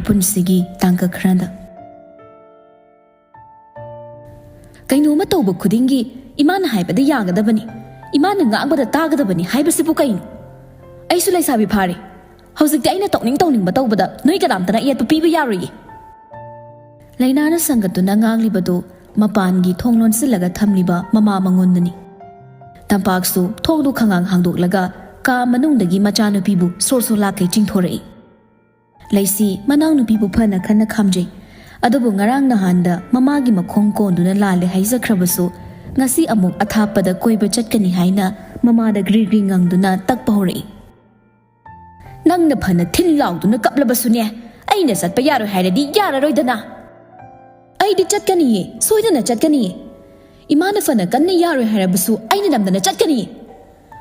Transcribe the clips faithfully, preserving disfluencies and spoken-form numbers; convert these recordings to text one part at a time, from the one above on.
ꯄꯨꯟꯁꯤꯒꯤ ꯇꯥꯡꯀꯛ ꯈꯔꯗ꯫ ꯀꯩꯅꯣꯝꯃ ꯇꯧꯕ ꯈꯨꯗꯤꯡꯒꯤ ꯏꯃꯥꯅ ꯍꯥꯏꯕꯗ ꯌꯥꯒꯗꯕꯅꯤ, ꯏꯃꯥꯅ ꯉꯥꯡꯕꯗ ꯇꯥꯒꯗꯕꯅꯤ ꯍꯥꯏꯕꯁꯤꯕꯨ ꯀꯩꯅꯣ? ꯑꯩꯁꯨ ꯂꯩꯁꯥꯕꯤ ꯐꯥꯔꯦ꯫ ꯍꯧꯖꯤꯛꯇꯤ ꯑꯩꯅ ꯇꯧꯅꯤꯡ ꯇꯧꯅꯤꯡꯕ ꯇꯧꯕꯗ ꯅꯣꯏ ꯀꯅꯥꯝꯇꯅ ꯑꯌꯦꯠꯄ ꯄꯤꯕ ꯌꯥꯔꯣꯏꯌꯦ꯫ ꯂꯩꯅꯥꯅ ꯁꯪꯒꯠꯇꯨꯅ ꯉꯥꯡꯂꯤꯕꯗꯨ ꯃꯄꯥꯟꯒꯤ ꯊꯣꯡ ꯂꯣꯟꯁꯤꯜꯂꯒ ꯊꯝꯂꯤꯕ ꯃꯃꯥ ꯃꯉꯣꯟꯗꯅꯤ꯫ ꯇꯝꯄꯥꯛꯁꯨ ꯊꯣꯡꯗꯨ ꯈꯪꯉꯥꯡ ꯍꯥꯡꯗꯣꯛꯂꯒ ꯀꯥ ꯃꯅꯨꯡꯗꯒꯤ ꯃꯆꯥꯅꯨꯄꯤꯕꯨ ꯁꯣꯔ ꯁꯣꯔ ꯂꯥꯛꯀꯩ ꯆꯤꯡꯊꯣꯔꯛꯏ꯫ ꯂꯩꯁꯤ ꯃꯅꯥꯎꯅꯨꯄꯤꯕꯨ ꯐꯅ ꯈꯟꯅ ꯈꯥꯝꯖꯩ꯫ ꯑꯗꯨꯕꯨ ꯉꯔꯥꯡ ꯅꯍꯥꯟꯗ ꯃꯃꯥꯒꯤ ꯃꯈꯣꯡ ꯀꯣꯟꯗꯨꯅ ꯂꯥꯜꯂꯦ ꯍꯥꯏꯖꯈ꯭ꯔꯕꯁꯨ, ꯉꯁꯤ ꯑꯃꯨꯛ ꯑꯊꯥꯞꯄꯗ ꯀꯣꯏꯕ ꯆꯠꯀꯅꯤ ꯍꯥꯏꯅ ꯃꯃꯥꯗ ꯒ꯭ꯔꯤ ꯒ꯭ꯔꯤ ꯉꯪꯗꯨꯅ ꯇꯛꯄ ꯍꯧꯔꯛꯏ꯫ ꯅꯪꯅ ꯐꯅ ꯊꯤꯟ ꯂꯥꯎꯗꯨꯅ ꯀꯞꯂꯕꯁꯨꯅꯦ, ꯑꯩꯅ ꯆꯠꯄ ꯌꯥꯔꯣꯏ ꯍꯥꯏꯔꯗꯤ ꯌꯥꯔꯔꯣꯏꯗꯅ꯫ ꯑꯩꯗꯤ ꯆꯠꯀꯅꯤꯌꯦ, ꯁꯣꯏꯗꯅ ꯆꯠꯀꯅꯤꯌꯦ꯫ ꯏꯃꯥꯅ ꯐꯅ ꯀꯟꯅ ꯌꯥꯔꯣꯏ ꯍꯥꯏꯔꯕꯁꯨ ꯑꯩꯅ ꯅꯝꯗꯅ ꯆꯠꯀꯅꯤꯌꯦ꯫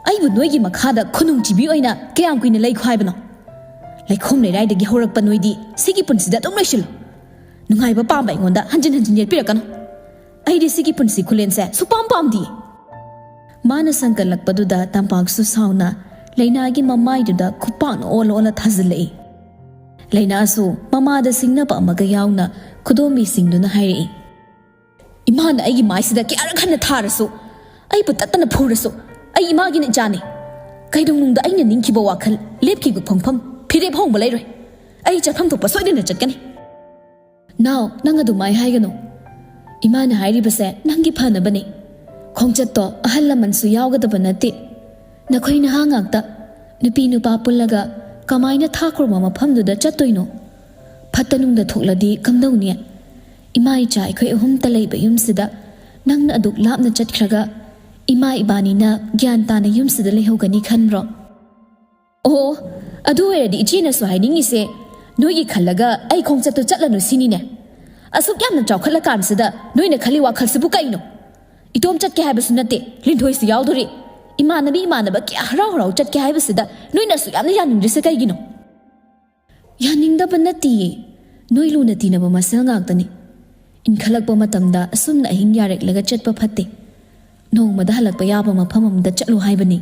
ꯑꯩꯕꯨ ꯅꯣꯏꯒꯤ ꯃꯈꯥꯗ ꯈꯨꯅꯨꯡ ꯆꯤꯕꯤ ꯑꯣꯏꯅ ꯀꯌꯥꯝ ꯀꯨꯏꯅ ꯂꯩꯈꯣ ꯍꯥꯏꯕꯅꯣ? ꯂꯩꯈꯣꯝ ꯂꯩꯔꯥꯏꯗꯒꯤ ꯍꯧꯔꯛꯄ ꯅꯣꯏꯗꯤ ꯁꯤꯒꯤ ꯄꯨꯟꯁꯤꯗ ꯑꯗꯨꯝ ꯂꯩꯁꯤꯜꯂꯨ꯫ ꯅꯨꯡꯉꯥꯏꯕ ꯄꯥꯝꯕ ꯑꯩꯉꯣꯟꯗ ꯍꯟꯖꯤꯟ ꯍꯟꯖꯤꯟ ꯌꯦꯠꯄꯤꯔꯛꯀꯅꯨ꯫ ꯑꯩꯗꯤ ꯁꯤꯒꯤ ꯄꯨꯟꯁꯤ ꯈꯨꯂꯦꯟꯁꯦ ꯁꯨꯄꯥꯝ ꯄꯥꯝꯗꯤꯌꯦ꯫ ꯃꯥꯅ ꯁꯟꯀꯠꯂꯛꯄꯗꯨꯗ ꯇꯝꯄꯥꯛꯁꯨ ꯁꯥꯎꯅ ꯂꯩꯅꯥꯒꯤ ꯃꯃꯥꯏꯗꯨꯗ ꯈꯨꯄꯥꯛꯅ ꯑꯣꯜꯂ ꯑꯣꯜꯂ ꯊꯥꯖꯤꯜꯂꯛꯏ꯫ ꯂꯩꯅꯥꯁꯨ ꯃꯃꯥꯗ ꯁꯤꯡꯅꯕ ꯑꯃꯒ ꯌꯥꯎꯅ ꯈꯨꯗꯣꯝꯕꯤ ꯁꯤꯡꯗꯨꯅ ꯍꯥꯏꯔꯛꯏ, "ꯏꯃꯥꯅ ꯑꯩꯒꯤ ꯃꯥꯏꯁꯤꯗ ꯀꯌꯥꯔꯛ ꯍꯟꯅ ꯊꯥꯔꯁꯨ, ꯑꯩꯕꯨ ꯇꯠꯇꯅ ꯐꯨꯔꯁꯨ, ꯑꯩ ꯏꯃꯥꯒꯤꯅ ꯏꯆꯥꯅꯤ꯫ ꯀꯩꯗꯧꯅꯨꯡꯗ ꯑꯩꯅ ꯅꯤꯡꯈꯤꯕ ꯋꯥꯈꯜ, ꯂꯦꯞꯈꯤꯕ ꯈꯣꯡꯐꯝ, ꯐꯤꯔꯦꯞ ꯍꯣꯡꯕ ꯂꯩꯔꯣꯏ꯫ ꯑꯩ ꯆꯠꯐꯝ ꯊꯣꯛꯄ ꯁꯣꯏꯗꯅ ꯆꯠꯀꯅꯤ꯫" "ꯅꯥꯎ, ꯅꯪ ꯑꯗꯨꯃꯥꯏ ꯍꯥꯏꯒꯅꯨ꯫ ꯏꯃꯥꯅ ꯍꯥꯏꯔꯤꯕꯁꯦ ꯅꯪꯒꯤ ꯐꯅꯕꯅꯤ꯫ ꯈꯣꯡꯆꯠꯇꯣ ꯑꯍꯜ ꯂꯃꯟꯁꯨ ꯌꯥꯎꯒꯗꯕ ꯅꯠꯇꯦ꯫ ꯅꯈꯣꯏ ꯅꯍꯥ ꯉꯥꯛꯇ꯫ ꯅꯨꯄꯤ ꯅꯨꯄꯥ ꯄꯨꯜꯂꯒ ꯀꯃꯥꯏꯅ ꯊꯥꯈ꯭ꯔꯕ ꯃꯐꯝꯗꯨꯗ ꯆꯠꯇꯣꯏꯅꯣ? ꯐꯠꯇ ꯅꯨꯡꯗ ꯊꯣꯛꯂꯗꯤ ꯀꯝꯗꯧꯅꯤ? ꯏꯃꯥ ꯏꯆꯥ ꯑꯩꯈꯣꯏ ꯑꯍꯨꯝꯇ ꯂꯩꯕ ꯌꯨꯝꯁꯤꯗ ꯅꯪꯅ ꯑꯗꯨꯛ ꯂꯥꯞꯅ ꯆꯠꯈ꯭ꯔꯒ ꯏꯃꯥ ꯏꯕꯥꯅꯤꯅ ꯒ꯭ꯌꯥꯟ ꯇꯥꯅ ꯌꯨꯝꯁꯤꯗ ꯂꯩꯍꯧꯒꯅꯤ ꯈꯟꯕ꯭ꯔꯣ?" "ꯑꯣ, ꯑꯗꯨ ꯑꯣꯏꯔꯗꯤ ꯏꯆꯦꯅꯁꯨ ꯍꯥꯏꯅꯤꯡꯉꯤꯁꯦ ꯅꯣꯏꯒꯤ ꯈꯜꯂꯒ ꯑꯩ ꯈꯣꯡꯆꯠꯇꯨ ꯆꯠꯂꯅꯨ ꯁꯤꯅꯤꯅꯦ? ꯑꯁꯨꯛ ꯌꯥꯝꯅ ꯆꯥꯎꯈꯠꯂꯀꯥꯟꯁꯤꯗ ꯅꯣꯏꯅ ꯈꯜꯂꯤ ꯋꯥꯈꯜꯁꯤꯕꯨ ꯀꯩꯅꯣ? ꯏꯇꯣꯝ ꯆꯠꯀꯦ ꯍꯥꯏꯕꯁꯨ ꯅꯠꯇꯦ, ꯂꯤꯟꯊꯣꯏꯁꯨ ꯌꯥꯎꯗꯣꯔꯤ꯫ ꯏꯃꯥꯟꯅꯕꯤ ꯏꯃꯥꯟꯅꯕ ꯀꯌꯥ ꯍꯔꯥꯎ ꯍꯔꯥꯎ ꯆꯠꯀꯦ ꯍꯥꯏꯕꯁꯤꯗ ꯅꯣꯏꯅ ꯑꯁꯨꯛ ꯌꯥꯝꯅ ꯌꯥꯅꯤꯡꯗ꯭ꯔꯤꯁꯦ ꯀꯩꯒꯤꯅꯣ?" "ꯌꯥꯅꯤꯡꯗꯕ ꯅꯠꯇꯤꯌꯦ, ꯅꯣꯏ ꯂꯨꯅ ꯇꯤꯟꯅꯕ ꯃꯁꯦꯜ ꯉꯥꯛꯇꯅꯤ꯫ ꯏꯟꯈꯠꯂꯛꯄ ꯃꯇꯝꯗ ꯑꯁꯨꯝꯅ ꯑꯍꯤꯡ ꯌꯥꯔꯦꯛꯂꯒ ꯆꯠꯄ ꯐꯠꯇꯦ꯫ ꯅꯣꯡꯃꯗ ꯍꯜꯂꯛꯄ ꯌꯥꯕ ꯃꯐꯝ ꯑꯃꯗ ꯆꯠꯂꯨ ꯍꯥꯏꯕꯅꯤ꯫"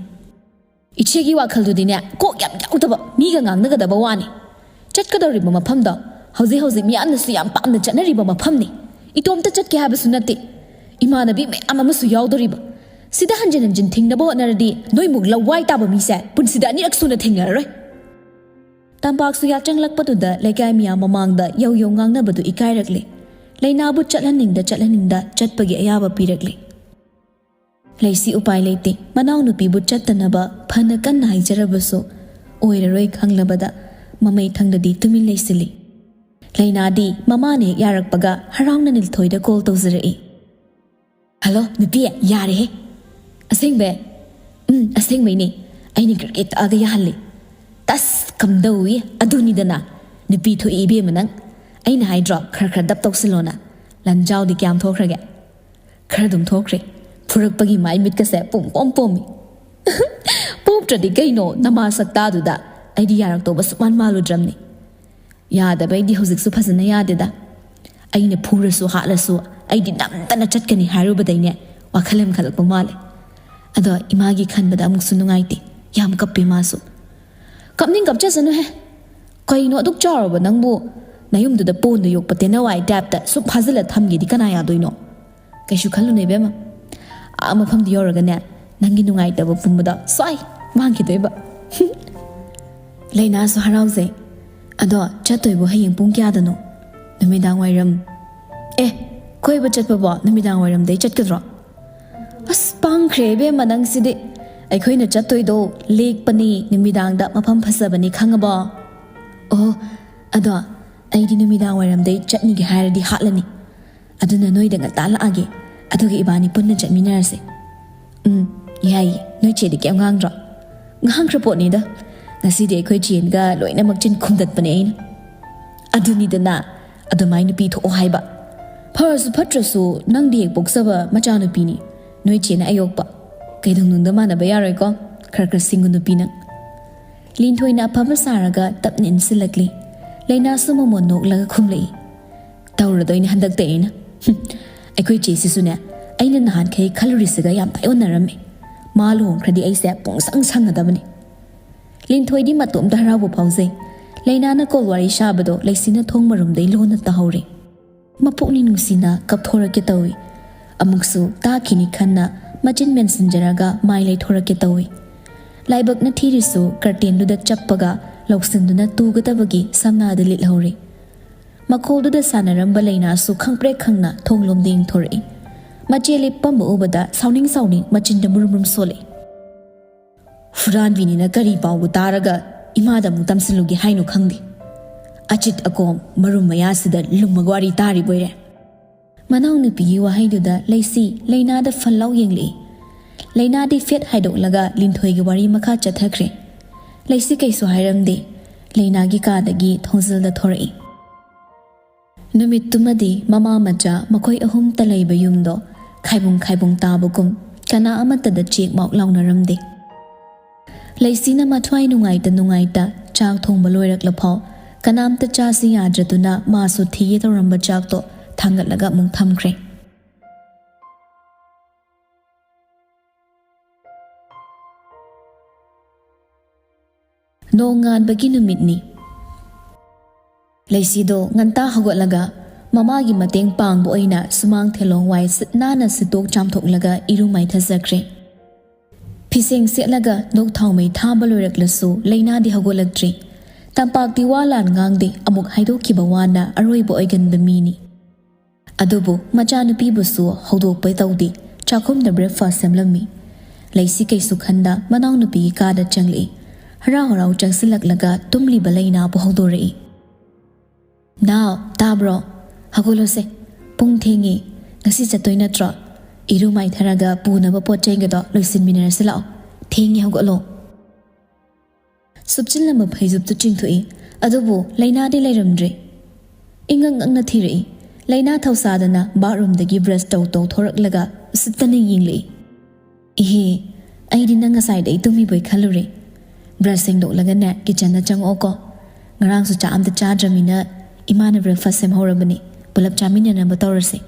"ꯏꯆꯦꯒꯤ ꯋꯥꯈꯜꯗꯨꯗꯤꯅꯦ, ꯀꯣꯛ ꯌꯥꯝ ꯌꯥꯎꯗꯕ ꯃꯤꯒ ꯉꯥꯡꯅꯒꯗꯕ ꯋꯥꯅꯤ꯫ ꯆꯠꯀꯗꯧꯔꯤꯕ ꯃꯐꯝꯗꯣ ꯍꯧꯖꯤꯛ ꯍꯧꯖꯤꯛ ꯃꯤꯌꯥꯝꯅꯁꯨ ꯌꯥꯝ ꯄꯥꯝꯅ ꯆꯠꯅꯔꯤꯕ ꯃꯐꯝꯅꯤ꯫ ꯏꯇꯣꯝꯇ ꯆꯠꯀꯦ ꯍꯥꯏꯕꯁꯨ ꯅꯠꯇꯦ, ꯏꯃꯥꯟꯅꯕꯤ ꯃꯌꯥꯝ ꯑꯃꯁꯨ ꯌꯥꯎꯗꯣꯔꯤꯕ꯫ ꯁꯤꯗ ꯍꯟꯖꯤꯟ ꯍꯟꯖꯤꯟ ꯊꯤꯡꯅꯕ ꯍꯣꯠꯅꯔꯗꯤ ꯅꯣꯏꯃꯨꯛ ꯂꯋꯥꯏ ꯇꯥꯕ ꯃꯤꯁꯦ ꯄꯨꯟꯁꯤꯗ ꯑꯅꯤꯔꯛ ꯁꯨꯅ ꯊꯦꯡꯅꯔꯔꯣꯏ꯫ ꯇꯝꯄꯥꯛꯁꯨ ꯌꯥꯆꯪꯂꯛꯄꯗꯨꯗ ꯂꯩꯀꯥꯏ ꯃꯤꯌꯥꯝ ꯃꯃꯥꯡꯗ ꯌꯧ ꯌꯧ ꯉꯥꯡꯅꯕꯗꯨ ꯏꯀꯥꯏꯔꯛꯂꯦ꯫ ꯂꯩꯅꯥꯕꯨ ꯆꯠꯍꯟꯅꯤꯡꯗ ꯆꯠꯍꯟꯅꯤꯡꯗ ꯆꯠꯄꯒꯤ ꯑꯌꯥꯕ ꯄꯤꯔꯛꯂꯦ꯫ ꯂꯩꯁꯤ ꯎꯄꯥꯏ ꯂꯩꯇꯦ, ꯃꯅꯥꯎꯅꯨꯄꯤꯕꯨ ꯆꯠꯇꯅꯕ ꯐꯅ ꯀꯟꯅ ꯍꯥꯏꯖꯔꯕꯁꯨ ꯑꯣꯏꯔꯔꯣꯏ ꯈꯪꯂꯕꯗ ꯃꯃꯩ ꯊꯪꯗꯗꯤ ꯇꯨꯃꯤꯟ ꯂꯩꯁꯤꯜꯂꯤ꯫ ꯂꯩꯅꯥꯗꯤ ꯃꯃꯥꯅ ꯍꯦꯛ ꯌꯥꯔꯛꯄꯒ ꯍꯔꯥꯎꯅ ꯅꯤꯜꯊꯣꯏꯗ ꯀꯣꯜ ꯇꯧꯖꯔꯛꯏ꯫ "ꯍꯜꯂꯣ ꯅꯨꯄꯤ, ꯌꯥꯔꯦꯍꯦ꯫ ꯑꯁꯦꯡꯕꯩ?" "ꯎꯝ, ꯑꯁꯦꯡꯕꯩꯅꯦ꯫ ꯑꯩꯅ ꯒ꯭ꯔꯦ ꯇꯛꯑꯒ ꯌꯥꯍꯜꯂꯤ꯫" "ꯇꯁ, ꯀꯝꯗꯧꯏ? ꯑꯗꯨꯅꯤꯗꯅ꯫ ꯅꯨꯄꯤ ꯊꯣꯛꯏ ꯏꯕꯦꯝꯃ ꯅꯪ꯫ ꯑꯩꯅ ꯍꯥꯏꯗ꯭ꯔꯣ, ꯈꯔ ꯈꯔ ꯗꯞ ꯇꯧꯁꯤꯜꯂꯣꯅ꯫ ꯂꯟꯖꯥꯎꯗꯤ ꯀꯌꯥꯝ ꯊꯣꯛꯈ꯭ꯔꯒꯦ?" "ꯈꯔ ꯑꯗꯨꯝ ꯊꯣꯛꯈ꯭ꯔꯦ꯫ ꯐꯨꯔꯛꯄꯒꯤ ꯃꯥꯏ ꯃꯤꯠꯀꯁꯦ ꯄꯨꯝ ꯄꯣꯝ ꯄꯣꯝꯃꯤ꯫" "ꯄꯣꯝꯇ꯭ꯔꯗꯤ ꯀꯩꯅꯣ, ꯅꯃꯥ ꯁꯛꯇꯥꯗꯨꯗ꯫ ꯑꯩꯗꯤ ꯌꯥꯔꯛꯇꯧꯕ ꯁꯨꯛꯃꯥꯟ ꯃꯥꯜꯂꯨꯗ꯭ꯔꯝꯅꯤ꯫ ꯌꯥꯗꯕꯩꯗꯤ ꯍꯧꯖꯤꯛꯁꯨ ꯐꯖꯅ ꯌꯥꯗꯦꯗ꯫ ꯑꯩꯅ ꯐꯨꯔꯁꯨ ꯍꯥꯠꯂꯁꯨ ꯑꯩꯗꯤ ꯅꯝꯗꯅ ꯆꯠꯀꯅꯤ ꯍꯥꯏꯔꯨꯕꯗꯩꯅꯦ ꯋꯥꯈꯜ ꯑꯃ ꯈꯜꯂꯛꯄ ꯃꯥꯜꯂꯦ꯫ ꯑꯗꯣ ꯏꯃꯥꯒꯤ ꯈꯟꯕꯗ ꯑꯃꯨꯛꯁꯨ ꯅꯨꯡꯉꯥꯏꯇꯦ꯫ ꯌꯥꯝ ꯀꯞꯄꯦ ꯃꯥꯁꯨ꯫" "ꯀꯞꯅꯤꯡ ꯀꯞꯆꯁꯅꯨꯍꯦ꯫ ꯀꯩꯅꯣ ꯑꯗꯨꯛ ꯆꯥꯎꯔꯕ ꯅꯪꯕꯨ ꯅꯌꯨꯝꯗꯨꯗ ꯄꯣꯟꯗ ꯌꯣꯛꯄ ꯇꯦꯅꯋꯥꯏ ꯇꯥꯏꯞꯇ ꯁꯨꯝ ꯐꯥꯖꯤꯜꯂ ꯊꯝꯒꯦꯗꯤ ꯀꯅꯥ ꯌꯥꯗꯣꯏꯅꯣ? ꯀꯩꯁꯨ ꯈꯜꯂꯨꯅꯨ ꯏꯕꯦꯝꯃ꯫ ꯑꯥ ꯃꯐꯝꯗꯨ ꯌꯧꯔꯒꯅꯦ, ꯅꯪꯒꯤ ꯅꯨꯡꯉꯥꯏꯇꯕ ꯄꯨꯝꯕꯗꯣ ꯁ꯭ꯋꯥꯏ ꯃꯥꯡꯈꯤꯗꯣꯏꯕ꯫" ꯂꯩꯅꯥꯁꯨ ꯍꯔꯥꯎꯖꯩ꯫ "ꯑꯗꯣ ꯆꯠꯇꯣꯏꯕꯨ ꯍꯌꯦꯡ ꯄꯨꯡ ꯀꯌꯥꯗꯅꯣ?" "ꯅꯨꯃꯤꯗꯥꯡ ꯋꯥꯏꯔꯝ꯫" "ꯑꯦ, ꯀꯣꯏꯕ ꯆꯠꯄꯕꯣ ꯅꯨꯃꯤꯗꯥꯡ ꯋꯥꯏꯔꯝꯗꯩ ꯆꯠꯀꯗ꯭ꯔꯣ?" "ꯑꯁ, ꯄꯥꯡꯈ꯭ꯔꯦ ꯏꯕꯦꯝꯃ ꯅꯪꯁꯤꯗꯤ꯫ ꯑꯩꯈꯣꯏꯅ ꯆꯠꯇꯣꯏꯗꯣ ꯂꯦꯛꯄꯅꯤ, ꯅꯨꯃꯤꯗꯥꯡꯗ ꯃꯐꯝ ꯐꯖꯕꯅꯤ, ꯈꯪꯉꯕꯣ?" "ꯑꯣ, ꯑꯗꯣ ꯑꯩꯗꯤ ꯅꯨꯃꯤꯗꯥꯡ ꯋꯥꯏꯔꯝꯗꯩ ꯆꯠꯅꯤꯒꯦ ꯍꯥꯏꯔꯗꯤ ꯍꯥꯠꯂꯅꯤ꯫ ꯑꯗꯨꯅ ꯅꯣꯏꯗ ꯉꯟꯇꯥ ꯂꯥꯛꯑꯒꯦ, ꯑꯗꯨꯒ ꯏꯕꯥꯅꯤ ꯄꯨꯟꯅ ꯆꯠꯃꯤꯟꯅꯔꯁꯦ꯫" "ꯎꯝ, ꯌꯥꯏꯌꯦ꯫ ꯅꯣꯏ ꯆꯦꯗꯤ ꯀꯩꯝ ꯉꯥꯡꯗ꯭ꯔꯣ?" "ꯉꯥꯡꯈ꯭ꯔ ꯄꯣꯠꯅꯤꯗ꯫ ꯉꯁꯤꯗꯤ ꯑꯩꯈꯣꯏ ꯆꯦꯒ ꯂꯣꯏꯅꯃꯛ ꯆꯤꯟ ꯈꯨꯝꯗꯠꯄꯅꯦ ꯑꯩꯅ꯫" "ꯑꯗꯨꯅꯤꯗꯅ, ꯑꯗꯨꯃꯥꯏ ꯅꯨꯄꯤ ꯊꯣꯛꯑꯣ ꯍꯥꯏꯕ꯫ ꯐꯔꯁꯨ ꯐꯠꯇ꯭ꯔꯁꯨ ꯅꯪꯗꯤ ꯍꯦꯛ ꯄꯣꯛꯆꯕ ꯃꯆꯥꯅꯨꯄꯤꯅꯤ꯫ ꯅꯣꯏ ꯆꯦꯅ ꯑꯌꯣꯛꯄ꯫ ꯀꯩꯗꯧꯅꯨꯡꯗ ꯃꯥꯟꯅꯕ ꯌꯥꯔꯣꯏꯀꯣ꯫ ꯈꯔ ꯈꯔ ꯁꯤꯡꯉꯨ ꯅꯨꯄꯤ ꯅꯪ꯫" ꯂꯤꯟꯊꯣꯏꯅ ꯑꯐꯕ ꯁꯥꯔꯒ ꯇꯞꯅ ꯏꯟꯁꯤꯜꯂꯛꯂꯤ꯫ ꯂꯩꯅꯥꯁꯨ ꯃꯃꯣꯟ ꯅꯣꯛꯂꯒ ꯈꯨꯝꯂꯛꯏ꯫ "ꯇꯧꯔꯗꯣꯏꯅꯦ ꯍꯟꯗꯛꯇ ꯑꯩꯅ꯫ ꯍꯨꯝ, ꯑꯩꯈꯣꯏ ꯆꯦꯁꯤꯁꯨꯅꯦ, ꯑꯩꯅ ꯅꯍꯥꯟꯈꯩ ꯈꯜꯂꯨꯔꯤꯁꯤꯒ ꯌꯥꯝ ꯇꯥꯏꯑꯣꯟꯅꯔꯝꯃꯦ꯫ ꯃꯥ ꯂꯨꯍꯣꯡꯈ꯭ꯔꯗꯤ ꯑꯩꯁꯦ ꯄꯨꯡꯁꯪ ꯁꯪꯒꯗꯕꯅꯤ꯫" ꯂꯤꯟꯊꯣꯏꯗꯤ ꯃꯇꯣꯝꯇ ꯍꯔꯥꯎꯕ ꯐꯥꯎꯖꯩ꯫ ꯂꯩꯅꯥꯅ ꯀꯣꯜ ꯋꯥꯔꯤ ꯁꯥꯕꯗꯣ ꯂꯩꯁꯤꯅ ꯊꯣꯡ ꯃꯔꯨꯝꯗꯩ ꯂꯣꯟꯅ ꯇꯥꯍꯧꯔꯦ꯫ ꯃꯄꯨꯛꯅꯤꯡ ꯅꯨꯡꯁꯤꯅ ꯀꯞꯊꯣꯔꯛꯀꯦ ꯇꯧꯏ꯫ ꯑꯃꯨꯛꯁꯨ ꯇꯥꯈꯤꯅꯤ ꯈꯟꯅ ꯃꯆꯤꯟ ꯃꯦꯟꯁꯤꯟꯖꯔꯒ ꯃꯥꯏ ꯂꯩꯊꯣꯔꯛꯀꯦ ꯇꯧꯏ꯫ ꯂꯥꯏꯕꯛꯅ ꯊꯤꯔꯤꯁꯨ ꯀꯔꯇꯦꯟꯗꯨꯗ ꯆꯞꯄꯒ ꯂꯧꯁꯤꯟꯗꯨꯅ ꯇꯨꯒꯗꯕꯒꯤ ꯁꯝꯅꯥꯗ ꯂꯤꯠꯍꯧꯔꯦ꯫ ꯃꯈꯣꯜꯗꯨꯗ ꯁꯥꯟꯅꯔꯝꯕ ꯂꯩꯅꯥꯁꯨ ꯈꯪꯄ꯭ꯔꯦꯛ ꯈꯪꯅ ꯊꯣꯡ ꯂꯣꯝꯗ ꯌꯦꯡꯊꯣꯔꯛꯏ꯫ ꯃꯆꯦ ꯂꯦꯞꯄꯝꯕ ꯎꯕꯗ ꯁꯥꯎꯅꯤꯡ ꯁꯥꯎꯅꯤꯡ ꯃꯆꯤꯟꯗ ꯃꯨꯔꯨꯝ ꯃꯨꯔꯨꯝ ꯁꯣꯜꯂꯛꯏ꯫ ꯍꯨꯔꯥꯟꯕꯤꯅꯤꯅ ꯀꯔꯤ ꯄꯥꯎꯕꯨ ꯇꯥꯔꯒ ꯏꯃꯥꯗ ꯑꯃꯨꯛ ꯇꯝꯁꯤꯜꯂꯨꯒꯦ ꯍꯥꯏꯅꯣ ꯈꯪꯗꯦ꯫ ꯑꯆꯤꯠ ꯑꯀꯣꯝ ꯃꯔꯨꯝ ꯃꯌꯥꯁꯤꯗ ꯂꯨꯝꯃꯒ ꯋꯥꯔꯤ ꯇꯥꯔꯤꯕꯣꯏꯔꯦ꯫ ꯃꯅꯥꯎꯅꯨꯄꯤꯒꯤ ꯋꯥꯍꯩꯗꯨꯗ ꯂꯩꯁꯤ ꯂꯩꯅꯥꯗ ꯐꯜ ꯂꯥꯎ ꯌꯦꯡꯂꯛꯏ꯫ ꯂꯩꯅꯥꯗꯤ ꯐꯦꯠ ꯍꯥꯏꯗꯣꯛꯂꯒ ꯂꯤꯟꯊꯣꯏꯒꯤ ꯋꯥꯔꯤ ꯃꯈꯥ ꯆꯠꯊꯈ꯭ꯔꯦ꯫ ꯂꯩꯁꯤ ꯀꯩꯁꯨ ꯍꯥꯏꯔꯝꯗꯦ꯫ ꯂꯩꯅꯥꯒꯤ ꯀꯥꯗꯒꯤ ꯊꯣꯡꯖꯤꯜꯗ ꯊꯣꯔꯛꯏ꯫ ꯅꯨꯃꯤꯠꯇꯨꯃꯗꯤ ꯃꯃꯥ ꯃꯆꯥ ꯃꯈꯣꯏ ꯑꯍꯨꯝꯇ ꯂꯩꯕ ꯌꯨꯝꯗꯣ ꯈꯥꯏꯕꯨꯡ ꯈꯥꯏꯕꯨꯡ ꯇꯥꯕꯒꯨꯝ ꯀꯅꯥ ꯑꯃꯠꯇꯗ ꯆꯦꯛ ꯃꯥꯎꯛ ꯂꯥꯎꯅꯔꯝꯗꯦ꯫ ꯂꯩꯁꯤꯅ ꯃꯊ꯭ꯋꯥꯏ ꯅꯨꯡꯉꯥꯏꯇ ꯅꯨꯡꯉꯥꯏꯇ ꯆꯥꯛ ꯊꯣꯡꯕ ꯂꯣꯏꯔꯛꯂꯐꯥꯎ ꯀꯅꯥꯝꯇ ꯆꯥꯁꯤ ꯌꯥꯗ꯭ꯔꯗꯨꯅ ꯃꯥꯁꯨ ꯊꯤꯒꯦ ꯇꯧꯔꯝꯕ ꯆꯥꯛꯇꯣ ꯊꯥꯡꯒꯠꯂꯒ ꯑꯃꯨꯛ ꯊꯝꯈ꯭ꯔꯦ꯫ ꯅꯣꯡꯉꯥꯟꯕꯒꯤ ꯅꯨꯃꯤꯠꯅꯤ꯫ ꯂꯩꯁꯤꯗꯣ ꯉꯟꯇꯥ ꯍꯧꯒꯠꯂꯒ ꯃꯃꯥꯒꯤ ꯃꯇꯦꯡ ꯄꯥꯡꯕ ꯑꯣꯏꯅ ꯁꯨꯃꯥꯡ ꯊꯦꯂꯣꯡ ꯋꯥꯏ ꯁꯤꯠ ꯅꯥꯟꯅ ꯁꯤꯠꯇꯣꯛ ꯆꯥꯝꯊꯣꯛꯂꯒ ꯏꯔꯨ ꯃꯥꯏꯊꯖꯈ꯭ꯔꯦ꯫ ꯐꯤꯁꯦꯡ ꯁꯦꯠꯂꯒ ꯅꯣꯛ ꯊꯥꯎꯃꯩ ꯊꯥꯕ ꯂꯣꯏꯔꯛꯂꯁꯨ ꯂꯩꯅꯥꯗꯤ ꯍꯧꯒꯠꯂꯛꯇ꯭ꯔꯤ꯫ ꯇꯝꯄꯥꯛꯇꯤ ꯋꯥ ꯂꯥꯟ ꯉꯥꯡꯗꯦ, ꯑꯃꯨꯛ ꯍꯥꯏꯗꯣꯛꯈꯤꯕ ꯋꯥꯅ ꯑꯔꯣꯏꯕ ꯑꯣꯏꯒꯟꯕ ꯃꯤꯅꯤ꯫ ꯑꯗꯨꯕꯨ ꯃꯆꯥꯅꯨꯄꯤꯕꯨꯁꯨ ꯍꯧꯗꯣꯛꯄ ꯇꯧꯗꯦ, ꯆꯥꯛꯈꯨꯝꯗ breakfast ꯁꯦꯝꯂꯝꯃꯤ꯫ ꯂꯩꯁꯤ ꯀꯩꯁꯨ ꯈꯟꯗ ꯃꯅꯥꯎꯅꯨꯄꯤꯒꯤ ꯀꯥꯗ ꯆꯪꯂꯛꯏ꯫ ꯍꯔꯥꯎ ꯍꯔꯥꯎ ꯆꯪꯁꯤꯜꯂꯛꯂꯒ ꯇꯨꯝꯂꯤꯕ ꯂꯩꯅꯥꯕꯨ ꯍꯧꯗꯣꯔꯛꯏ꯫ "ꯅꯥꯎ, ꯇꯥꯕ꯭ꯔꯣ? ꯍꯧꯒꯠꯂꯣꯁꯦ꯫ ꯄꯨꯡ ꯊꯦꯡꯉꯦ꯫ ꯉꯁꯤ ꯆꯠꯇꯣꯏ ꯅꯠꯇ꯭ꯔꯣ? ꯏꯔꯨ ꯃꯥꯏꯊꯔꯒ ꯄꯨꯅꯕ ꯄꯣꯠ ꯆꯩꯒꯗꯣ ꯂꯣꯏꯁꯤꯟꯃꯤꯟꯅꯔꯁꯤ ꯂꯥꯛꯑꯣ꯫ ꯊꯦꯡꯉꯦ, ꯍꯧꯒꯠꯂꯣ꯫" ꯁꯨꯞꯆꯤꯜꯂꯝꯕ ꯐꯩꯖꯨꯞꯇꯨ ꯆꯤꯡꯊꯣꯛꯏ꯫ ꯑꯗꯨꯕꯨ ꯂꯩꯅꯥꯗꯤ ꯂꯩꯔꯝꯗ꯭ꯔꯦ꯫ ꯏꯉꯛ ꯉꯛꯅ ꯊꯤꯔꯛꯏ꯫ ꯂꯩꯅꯥ ꯊꯧꯁꯥꯗꯅ bathroomꯗꯒꯤ brush ꯇꯧ ꯇꯧ ꯊꯣꯔꯛꯂꯒ ꯎꯁꯤꯠꯇꯅ ꯌꯦꯡꯂꯛꯏ꯫ "ꯏꯍꯦ, ꯑꯩꯗꯤ ꯅꯪ ꯉꯁꯥꯏꯗꯩ ꯇꯨꯝꯃꯤꯕꯣꯏ ꯈꯜꯂꯨꯔꯦ꯫ Brush ꯁꯦꯡꯗꯣꯛꯂꯒꯅꯦ kitchenꯗ ꯆꯪꯉꯛꯑꯣꯀꯣ꯫ ꯉꯔꯥꯡꯁꯨ ꯆꯥꯛ ꯑꯝꯇ ꯆꯥꯗ꯭ꯔꯃꯤꯅ ꯏꯃꯥꯅ breakfast ꯁꯦꯝꯍꯧꯔꯕꯅꯤ꯫ ꯄꯨꯂꯞ ꯆꯥꯃꯤꯟꯅꯅꯕ ꯇꯧꯔꯁꯦ꯫"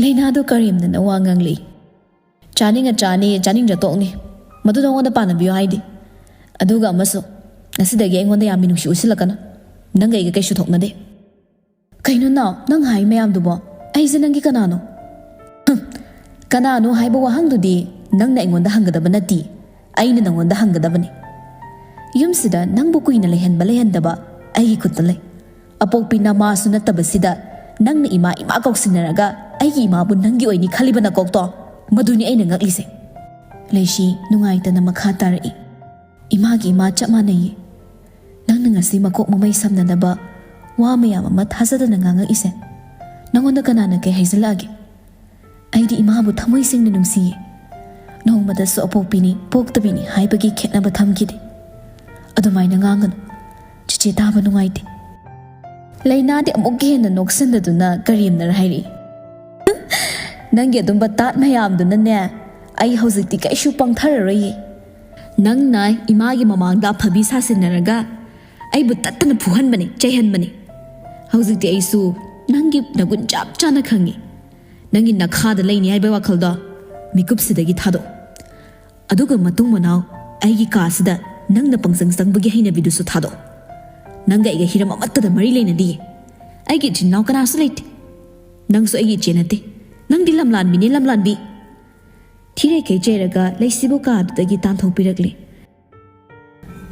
ꯂꯩꯅꯥꯗꯣ ꯀꯔꯦꯝꯅꯅ ꯋꯥ ꯉꯥꯡꯂꯛꯏ꯫ "ꯆꯥꯅꯤꯡꯉ ꯆꯥꯅꯤ, ꯆꯥꯅꯤꯡꯗ꯭ꯔ ꯇꯣꯛꯅꯤ꯫ ꯃꯗꯨ ꯅꯉꯣꯟꯗ ꯄꯥꯟꯅꯕꯤꯌꯨ ꯍꯥꯏꯗꯦ꯫ ꯑꯗꯨꯒ ꯑꯃꯁꯨ, ꯉꯁꯤꯗꯒꯤ ꯑꯩꯉꯣꯟꯗ ꯌꯥꯝ ꯃꯤꯅꯨꯡꯁꯤ ꯎꯠꯁꯤꯜꯂꯛꯀꯅꯨ꯫ ꯅꯪꯒ ꯑꯩꯒ ꯀꯩꯁꯨ ꯊꯣꯛꯅꯗꯦ꯫ ꯀꯩꯅꯣ ꯅꯥꯎ, ꯅꯪ ꯍꯥꯏ ꯃꯌꯥꯝꯗꯨꯕꯣ? ꯑꯩꯁꯦ ꯅꯪꯒꯤ ꯀꯅꯥꯅꯣ? ꯍꯝ, ꯀꯅꯥꯅꯣ ꯍꯥꯏꯕ ꯋꯥꯍꯪꯗꯨꯗꯤ ꯅꯪꯅ ꯑꯩꯉꯣꯟꯗ ꯍꯪꯒꯗꯕ ꯅꯠꯇꯦ, ꯑꯩꯅ ꯅꯪꯉꯣꯟꯗ ꯍꯪꯒꯗꯕꯅꯤ꯫ ꯌꯨꯝꯁꯤꯗ ꯅꯪꯕꯨ ꯀꯨꯏꯅ ꯂꯩꯍꯟꯕ ꯂꯩꯍꯟꯗꯕ ꯑꯩꯒꯤ ꯈꯨꯠꯇ ꯂꯩ꯫ ꯑꯄꯣꯛꯄꯤ ꯅꯃꯥꯁꯨ ꯅꯠꯇꯕꯁꯤꯗ ꯅꯪꯅ ꯏꯃꯥ ꯏꯃꯥ ꯀꯧꯁꯤꯟꯅꯔꯒ ꯑꯩꯒꯤ ꯏꯃꯥꯕꯨ ꯅꯪꯒꯤ ꯑꯣꯏꯅꯤ ꯈꯜꯂꯤꯕ ꯅꯀꯣꯛꯇꯣ, ꯃꯗꯨꯅꯤ ꯑꯩꯅ ꯉꯛꯂꯤꯁꯦ꯫ ꯂꯩꯁꯤ ꯅꯨꯡꯉꯥꯏꯇꯅ ꯃꯈꯥ ꯇꯥꯔꯛꯏ꯫ ꯏꯃꯥꯒꯤ ꯏꯃꯥ ꯆꯞ ꯃꯥꯟꯅꯩꯌꯦ꯫ ꯅꯪꯅ ꯉꯁꯤ ꯃꯀꯣꯛ ꯃꯃꯩ ꯁꯝꯅꯅꯕ ꯋꯥ ꯃꯌꯥꯝ ꯑꯃ ꯊꯥꯖꯗꯅ ꯉꯥꯡꯉꯛꯏꯁꯦ꯫ ꯅꯪꯉꯣꯟꯗ ꯀꯅꯥꯅ ꯀꯩ ꯍꯥꯏꯖꯜꯂꯛꯑꯒꯦ? ꯑꯩꯗꯤ ꯏꯃꯥꯕꯨ ꯊꯃꯣꯏ ꯁꯦꯡꯅ ꯅꯨꯡꯁꯤꯌꯦ꯫ ꯅꯣꯡꯃꯗꯁꯨ ꯑꯄꯣꯛꯄꯤꯅꯤ, ꯄꯣꯛꯇꯕꯤꯅꯤ ꯍꯥꯏꯕꯒꯤ ꯈꯦꯠꯅꯕ ꯊꯝꯈꯤꯗꯦ꯫ ꯑꯗꯨꯃꯥꯏꯅ ꯉꯥꯡꯒꯅꯨ꯫ ꯆꯤꯆꯦ ꯇꯥꯕ ꯅꯨꯡꯉꯥꯏꯇꯦ꯫ ꯂꯩꯅꯥꯗꯤ ꯑꯃꯨꯛꯀ ꯍꯦꯟꯅ ꯅꯣꯛꯁꯤꯟꯅꯗꯨꯅ ꯀꯔꯦꯝꯅꯔ ꯍꯥꯏꯔꯛꯏ꯫ ꯅꯪꯒꯤ ꯑꯗꯨꯝꯕ ꯇꯥꯠ ꯃꯌꯥꯝꯗꯨꯅꯅꯦ, ꯑꯩ ꯍꯧꯖꯤꯛꯇꯤ ꯀꯩꯁꯨ ꯄꯪꯊꯔꯔꯣꯏꯌꯦ꯫ ꯅꯪꯅ ꯏꯃꯥꯒꯤ ꯃꯃꯥꯡꯗ ꯑꯐꯕꯤ ꯁꯥꯁꯤꯟꯅꯔꯒ ꯑꯩꯕꯨ ꯇꯠꯇꯅ ꯐꯨꯍꯟꯕꯅꯤ, ꯆꯩꯍꯟꯕꯅꯤ꯫ ꯍꯧꯖꯤꯛꯇꯤ ꯑꯩꯁꯨ ꯅꯪꯒꯤ ꯅꯒꯨꯟ ꯆꯞ ꯆꯥꯅ ꯈꯪꯉꯤ꯫ ꯅꯪꯒꯤ ꯅꯈꯥꯗ ꯂꯩꯅꯤ ꯍꯥꯏꯕ ꯋꯥꯈꯜꯗꯣ ꯃꯤꯀꯨꯞꯁꯤꯗꯒꯤ ꯊꯥꯗꯣꯛ꯫ ꯑꯗꯨꯒ ꯃꯇꯨꯡ ꯃꯅꯥꯎ ꯑꯩꯒꯤ ꯀꯥꯁꯤꯗ ꯅꯪꯅ ꯄꯪꯆꯪ ꯆꯪꯕꯒꯤ ꯍꯩꯅꯕꯤꯗꯨꯁꯨ ꯊꯥꯗꯣꯛ꯫ ꯅꯪꯒ ꯑꯩꯒ ꯍꯤꯔꯝ ꯑꯃꯠꯇꯗ ꯃꯔꯤ ꯂꯩꯅꯗꯤꯌꯦ꯫ ꯑꯩꯒꯤ ꯏꯆꯤꯟ ꯏꯅꯥꯎ ꯀꯅꯥꯁꯨ ꯂꯩꯇꯦ꯫ ꯅꯪꯁꯨ ꯑꯩꯒꯤ ꯏꯆꯦ ꯅꯠꯇꯦ꯫ ꯅꯪꯗꯤ ꯂꯝꯂꯥꯟꯕꯤꯅꯦ, ꯂꯝꯂꯥꯟꯕꯤ꯫ ꯊꯤꯔꯩꯈꯩ ꯆꯩꯔꯒ ꯂꯩꯁꯤꯕꯨ ꯀꯥꯗꯨꯗꯒꯤ ꯇꯥꯟꯊꯣꯛꯄꯤꯔꯛꯂꯦ꯫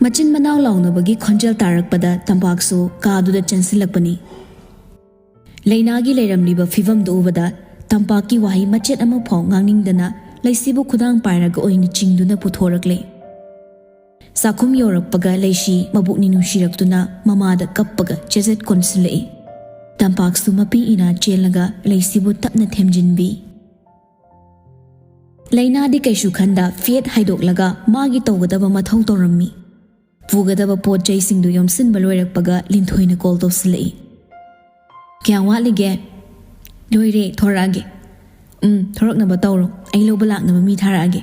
ꯃꯆꯤꯟ ꯃꯅꯥꯎ ꯂꯥꯎꯅꯕꯒꯤ ꯈꯣꯟꯖꯦꯜ ꯇꯥꯔꯛꯄꯗ ꯇꯝꯄꯥꯛꯁꯨ ꯀꯥꯗꯨꯗ ꯆꯦꯟꯁꯤꯜꯂꯛꯄꯅꯤ꯫ ꯂꯩꯅꯥꯒꯤ ꯂꯩꯔꯝꯂꯤꯕ ꯐꯤꯚꯝꯗꯨ ꯎꯕꯗ ꯇꯝꯄꯥꯛꯀꯤ ꯋꯥꯍꯩ ꯃꯆꯦꯠ ꯑꯃꯐꯥꯎ ꯉꯥꯡꯅꯤꯡꯗꯅ ꯂꯩꯁꯤꯕꯨ ꯈꯨꯗꯥꯡ ꯄꯥꯏꯔꯒ ꯑꯣꯏꯅ ꯆꯤꯡꯗꯨꯅ ꯄꯨꯊꯣꯔꯛꯂꯦ꯫ ꯆꯥꯛꯈꯨꯝ ꯌꯧꯔꯛꯄꯒ ꯂꯩꯁꯤ ꯃꯕꯨꯛꯅꯤ ꯅꯨꯡꯁꯤꯔꯛꯇꯨꯅ ꯃꯃꯥꯗ ꯀꯞꯄꯒ ꯆꯦꯖꯠ ꯀꯣꯟꯁꯤꯜꯂꯛꯏ꯫ ꯇꯝꯄꯥꯛꯁꯨ ꯃꯄꯤ ꯏꯅꯥ ꯆꯦꯜꯂꯒ ꯂꯩꯁꯤꯕꯨ ꯇꯞꯅ ꯊꯦꯝꯖꯤꯟꯕꯤ꯫ ꯂꯩꯅꯥꯗꯤ ꯀꯩꯁꯨ ꯈꯟꯗ ꯐꯦꯠ ꯍꯥꯏꯗꯣꯛꯂꯒ ꯃꯥꯒꯤ ꯇꯧꯒꯗꯕ ꯃꯊꯧ ꯇꯧꯔꯝꯃꯤ꯫ ꯄꯨꯒꯗꯕ ꯄꯣꯠ ꯆꯩꯁꯤꯡꯗꯨ ꯌꯣꯝꯁꯤꯟꯕ ꯂꯣꯏꯔꯛꯄꯒ ꯂꯤꯟꯊꯣꯏꯅ ꯀꯣꯜ ꯇꯧꯁꯤꯜꯂꯛꯏ꯫ "ꯀꯌꯥꯝ ꯋꯥꯠꯂꯤꯒꯦ?" "ꯂꯣꯏꯔꯦ, ꯊꯣꯔꯛꯑꯒꯦ꯫" "ꯎꯝ, ꯊꯣꯔꯛꯅꯕ ꯇꯧꯔꯣ, ꯑꯩ ꯂꯧꯕ ꯂꯥꯛꯅꯕ ꯃꯤ ꯊꯥꯔꯛꯑꯒꯦ꯫"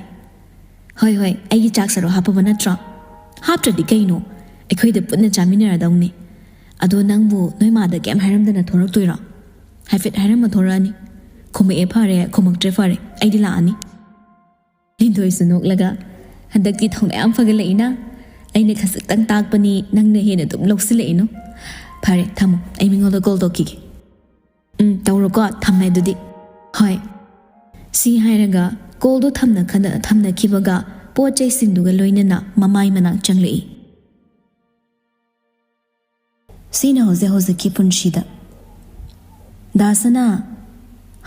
"ꯍꯣꯏ ꯍꯣꯏ, ꯑꯩꯒꯤ ꯆꯥꯛ ꯁꯔꯨꯛ ꯍꯥꯞꯄꯕ ꯅꯠꯇ꯭ꯔꯣ?" "ꯍꯥꯞꯇ꯭ꯔꯗꯤ ꯀꯩꯅꯣ, ꯑꯩꯈꯣꯏꯗ ꯄꯨꯟꯅ ꯆꯥꯃꯤꯟꯅꯔꯗꯧꯅꯦ꯫ ꯑꯗꯣ ꯅꯪꯕꯨ ꯅꯣꯏ ꯃꯥꯗ ꯀꯩꯝ ꯍꯥꯏꯔꯝꯗꯅ ꯊꯣꯔꯛꯇꯣꯏꯔꯣ?" "ꯍꯥꯏꯐꯦꯠ ꯍꯥꯏꯔꯝꯃ ꯊꯣꯔꯛꯑꯅꯤ꯫ ꯈꯨꯝꯃꯛꯑꯦ ꯐꯔꯦ, ꯈꯨꯝꯃꯛꯇ꯭ꯔꯦ ꯐꯔꯦ, ꯑꯩꯗꯤ ꯂꯥꯛꯑꯅꯤ꯫" ꯂꯤꯟꯊꯣꯏꯁꯨ ꯅꯣꯛꯂꯒ, "ꯍꯟꯗꯛꯇꯤ ꯊꯧꯅ ꯌꯥꯝ ꯐꯒꯠꯂꯛꯏꯅ꯫ ꯑꯩꯅ ꯈꯖꯤꯛꯇꯪ ꯇꯥꯛꯄꯅꯤ, ꯅꯪꯅ ꯍꯦꯟꯅ ꯑꯗꯨꯝ ꯂꯧꯁꯤꯜꯂꯛꯏꯅꯣ꯫ ꯐꯔꯦ, ꯊꯝꯃꯣ, ꯑꯩ ꯃꯤꯉꯣꯟꯗ ꯀꯣꯜ ꯇꯧꯈꯤꯒꯦ꯫ ꯎꯝ, ꯇꯧꯔꯣꯀꯣ, ꯊꯝꯃꯦ ꯑꯗꯨꯗꯤ꯫ ꯍꯣꯏ꯫ ꯁꯤ ꯍꯥꯏꯔꯒ ꯀꯣꯜꯗꯨ ꯊꯝꯅ-, ꯊꯝꯅꯈꯤꯕꯒ ꯄꯣꯠ ꯆꯩꯁꯤꯡꯗꯨꯒ ꯂꯣꯏꯅꯅ ꯃꯃꯥꯏ ꯃꯅꯥꯛ ꯆꯪꯂꯛꯏ꯫ ꯁꯤꯅ ꯍꯧꯖꯤꯛ ꯍꯧꯖꯤꯛꯀꯤ ꯄꯨꯟꯁꯤꯗ꯫ ꯗꯥꯁꯅꯥ,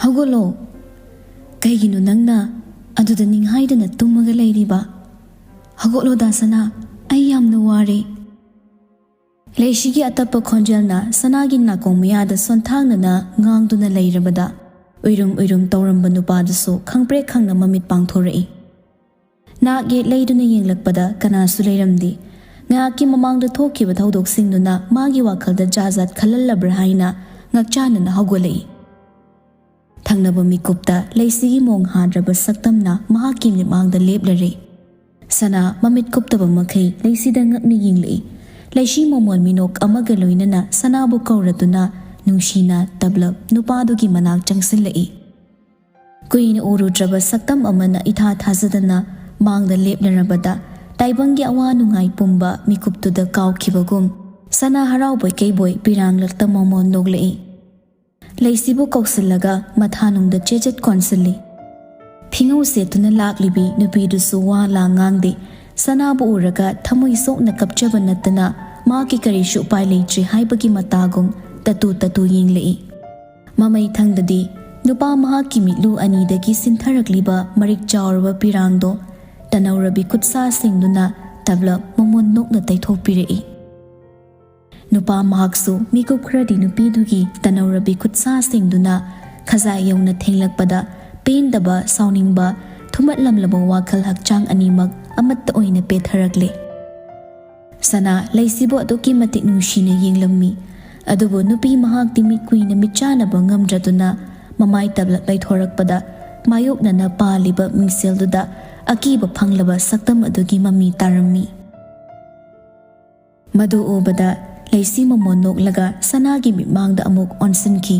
ꯍꯧꯒꯠꯂꯣ꯫ ꯀꯩꯒꯤꯅꯣ ꯅꯪꯅ ꯑꯗꯨꯗ ꯅꯤꯡꯍꯥꯏꯗꯅ ꯇꯨꯝꯃꯒ ꯂꯩꯔꯤꯕ? ꯍꯧꯒꯠꯂꯣ ꯗꯥꯁꯅꯥ, ꯑꯩ ꯌꯥꯝꯅ ꯋꯥꯔꯦ꯫ ꯂꯩꯁꯤꯒꯤ ꯑꯇꯞꯄ ꯈꯣꯟꯖꯦꯜꯅ ꯁꯅꯥꯒꯤ ꯅꯥꯀꯣꯡ ꯃꯌꯥꯗ ꯁꯣꯟꯊꯥꯡꯅꯅ ꯉꯥꯡꯗꯨꯅ ꯂꯩꯔꯕꯗ, ꯎꯏꯔꯨꯝ ꯎꯏꯔꯨꯝ ꯇꯧꯔꯝꯕ ꯅꯨꯄꯥꯗꯨꯁꯨ ꯈꯪꯄ꯭ꯔꯦꯛ ꯈꯪꯅ ꯃꯃꯤꯠ ꯄꯥꯡꯊꯣꯔꯛꯏ꯫ ꯅꯥꯛ ꯌꯦꯠ ꯂꯩꯗꯨꯅ ꯌꯦꯡꯂꯛꯄꯗ ꯀꯅꯥꯁꯨ ꯂꯩꯔꯝꯗꯦ꯫ ꯉꯥꯏꯍꯥꯛꯀꯤ ꯃꯃꯥꯡꯗ ꯊꯣꯛꯈꯤꯕ ꯊꯧꯗꯣꯛꯁꯤꯡꯗꯨꯅ ꯃꯥꯒꯤ ꯋꯥꯈꯜꯗ ꯖꯥꯠ ꯖꯥꯠ ꯈꯜꯍꯜꯂꯕ꯭ꯔꯥ ꯍꯥꯏꯅ ꯉꯛꯆꯥꯅꯅ ꯍꯧꯒꯠꯂꯛꯏ꯫ ꯊꯪꯅꯕ ꯃꯤꯀꯨꯞꯇ ꯂꯩꯁꯤꯒꯤ ꯃꯣꯡ ꯍꯥꯗ꯭ꯔꯕ ꯁꯛꯇꯝꯅ ꯃꯍꯥꯛꯀꯤ ꯃꯤꯠꯃꯥꯡꯗ ꯂꯦꯞꯂꯔꯦ꯫ ꯁꯅꯥ ꯃꯃꯤꯠ ꯀꯨꯞꯇꯕ ꯃꯈꯩ ꯂꯩꯁꯤꯗ ꯉꯛꯅ ꯌꯦꯡꯂꯛꯏ꯫ ꯂꯩꯁꯤ ꯃꯃꯣꯟ ꯃꯤꯅꯣꯛ ꯑꯃꯒ ꯂꯣꯏꯅꯅ ꯁꯅꯥꯕꯨ ꯀꯧꯔꯗꯨꯅ ꯅꯨꯡꯁꯤꯅ ꯇꯞꯂꯞ ꯅꯨꯄꯥꯗꯨꯒꯤ ꯃꯅꯥꯛ ꯆꯪꯁꯤꯜꯂꯛꯏ꯫ ꯀꯨꯏꯅ ꯎꯔꯨꯗ꯭ꯔꯕ ꯁꯛꯇꯝ ꯑꯃꯅ ꯏꯊꯥ ꯊꯥꯖꯗꯅ ꯃꯥꯡꯗ ꯂꯦꯞꯂꯔꯕꯗ, ꯇꯥꯏꯕꯪꯒꯤ ꯑꯋꯥ ꯅꯨꯡꯉꯥꯏ ꯄꯨꯝꯕ ꯃꯤꯀꯨꯞꯇꯨꯗ ꯀꯥꯎꯈꯤꯕꯒꯨꯝ, ꯁꯅꯥ ꯍꯔꯥꯎꯕꯣꯏ ꯀꯩꯕꯣꯏ ꯄꯤꯔꯥꯡꯂꯛꯇ ꯃꯃꯣꯟ ꯅꯣꯛꯂꯛꯏ꯫ ꯂꯩꯁꯤꯕꯨ ꯀꯧꯁꯤꯜꯂꯒ ꯃꯊꯥꯅꯨꯡꯗ ꯆꯦꯆꯠ ꯀꯣꯟꯁꯤꯜꯂꯤ꯫ ꯐꯤꯉꯧ ꯁꯦꯠꯇꯨꯅ ꯂꯥꯛꯂꯤꯕꯤ ꯅꯨꯄꯤꯗꯨꯁꯨ ꯋꯥ ꯂꯥ ꯉꯥꯡꯗꯦ꯫ ꯁꯅꯥꯕꯨ ꯎꯔꯒ ꯊꯃꯣꯏ ꯁꯣꯛꯅ ꯀꯞꯆꯕ ꯅꯠꯇꯅ ꯃꯥꯒꯤ ꯀꯔꯤꯁꯨ ꯎꯄꯥꯏ ꯂꯩꯇ꯭ꯔꯦ ꯍꯥꯏꯕꯒꯤ ꯃꯇꯥꯒꯨꯝ ꯇꯇꯨ ꯇꯇꯨ ꯌꯦꯡꯂꯛꯏ꯫ ꯃꯃꯩ ꯊꯪꯗꯗꯤ ꯅꯨꯄꯥ ꯃꯍꯥꯛꯀꯤ ꯃꯤꯠꯂꯨ ꯑꯅꯤꯗꯒꯤ ꯁꯤꯟꯊꯔꯛꯂꯤꯕ ꯃꯔꯤꯛ ꯆꯥꯎꯔꯕ ꯄꯤꯔꯥꯡꯗꯣ ꯇꯅꯧꯔꯕꯤ ꯈꯨꯠꯁꯥꯁꯤꯡꯗꯨꯅ ꯇꯞꯂꯞ ꯃꯃꯣꯟ ꯅꯣꯛꯅ ꯇꯩꯊꯣꯛꯄꯤꯔꯛꯏ꯫ ꯅꯨꯄꯥ ꯃꯍꯥꯛꯁꯨ ꯃꯤꯀꯨꯞ ꯈꯔꯗꯤ ꯅꯨꯄꯤꯗꯨꯒꯤ ꯇꯅꯧꯔꯕꯤ ꯈꯨꯠꯁꯥꯁꯤꯡꯗꯨꯅ ꯈꯖꯥꯏ ꯌꯧꯅ ꯊꯦꯡꯂꯛꯄꯗ ꯄꯦꯟꯗꯕ, ꯁꯥꯎꯅꯤꯡꯕ, ꯊꯨꯝꯍꯠꯂꯝꯂꯕ ꯋꯥꯈꯜ ꯍꯛꯆꯥꯡ ꯑꯅꯤꯃꯛ ꯑꯃꯠꯇ ꯑꯣꯏꯅ ꯄꯦꯠꯊꯔꯛꯂꯦ꯫ ꯁꯅꯥ ꯂꯩꯁꯤꯕꯨ ꯑꯗꯨꯛꯀꯤ ꯃꯇꯤꯛ ꯅꯨꯡꯁꯤꯅ ꯌꯦꯡꯂꯝꯃꯤ꯫ ꯑꯗꯨꯕꯨ ꯅꯨꯄꯤ ꯃꯍꯥꯛꯇꯤ ꯃꯤꯠ ꯀꯨꯏꯅ ꯃꯤꯠꯆꯥꯅꯕ ꯉꯝꯗ꯭ꯔꯗꯨꯅ ꯃꯃꯥꯏ ꯇꯞꯂꯞ ꯂꯩꯊꯣꯔꯛꯄꯗ ꯃꯥꯌꯣꯛꯅꯅ ꯄꯥꯜꯂꯤꯕ ꯃꯤꯡꯁꯦꯜꯗꯨꯗ ꯑꯀꯤꯕ ꯐꯪꯂꯕ ꯁꯛꯇꯝ ꯑꯗꯨꯒꯤ ꯃꯃꯤ ꯇꯥꯔꯝꯃꯤ꯫ ꯃꯗꯨ ꯎꯕꯗ ꯂꯩꯁꯤ ꯃꯃꯣꯟ ꯅꯣꯛꯂꯒ ꯁꯅꯥꯒꯤ ꯃꯤꯠꯃꯥꯡꯗ ꯑꯃꯨꯛ ꯑꯣꯟꯁꯤꯟꯈꯤ꯫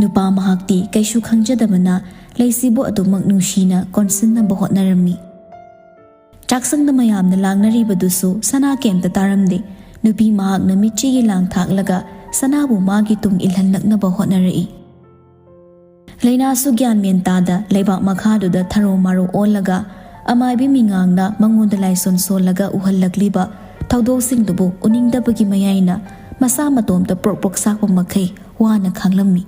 ꯅꯨꯄꯥ ꯃꯍꯥꯛꯇꯤ ꯀꯩꯁꯨ ꯈꯪꯖꯗꯕꯅ ꯂꯩꯁꯤꯕꯨ ꯑꯗꯨꯃꯛ ꯅꯨꯡꯁꯤꯅ ꯀꯣꯟꯁꯤꯟꯅꯕ ꯍꯣꯠꯅꯔꯝꯃꯤ꯫ ꯆꯥꯛꯁꯪꯗ ꯃꯌꯥꯝꯅ ꯂꯥꯡꯅꯔꯤꯕꯗꯨꯁꯨ ꯁꯅꯥ ꯀꯩꯝꯇ ꯇꯥꯔꯝꯗꯦ꯫ ꯅꯨꯄꯤ ꯃꯍꯥꯛꯅ ꯃꯤꯠꯆꯤꯒꯤ ꯂꯥꯡ ꯊꯥꯛꯂꯒ ꯁꯅꯥꯕꯨ ꯃꯥꯒꯤ ꯇꯨꯡ ꯏꯜꯍꯜꯂꯛꯅꯕ ꯍꯣꯠꯅꯔꯛꯏ꯫ ꯂꯩꯅꯥꯁꯨ ꯒ꯭ꯌꯥꯟ ꯃꯦꯟ ꯇꯥꯗ ꯂꯩꯕꯥꯛ ꯃꯈꯥꯗꯨꯗ ꯊꯔꯣ ꯃꯥꯔꯣ ꯑꯣꯜꯂꯒ ꯑꯃꯥꯏꯕꯤ ꯃꯤꯉꯥꯡꯅ ꯃꯉꯣꯟꯗ ꯂꯥꯏꯁꯣꯟ ꯁꯣꯜꯂꯒ ꯎꯍꯜꯂꯛꯂꯤꯕ ꯊꯧꯗꯣꯛꯁꯤꯡꯗꯨꯕꯨ ꯎꯅꯤꯡꯗꯕꯒꯤ ꯃꯌꯥꯏꯅ ꯃꯁꯥ ꯃꯇꯣꯝꯇ ꯄ꯭ꯔꯣꯛ ꯄ꯭ꯔꯣꯛ ꯁꯥꯛꯄ ꯃꯈꯩ ꯋꯥꯅ ꯈꯥꯡꯂꯝꯃꯤ꯫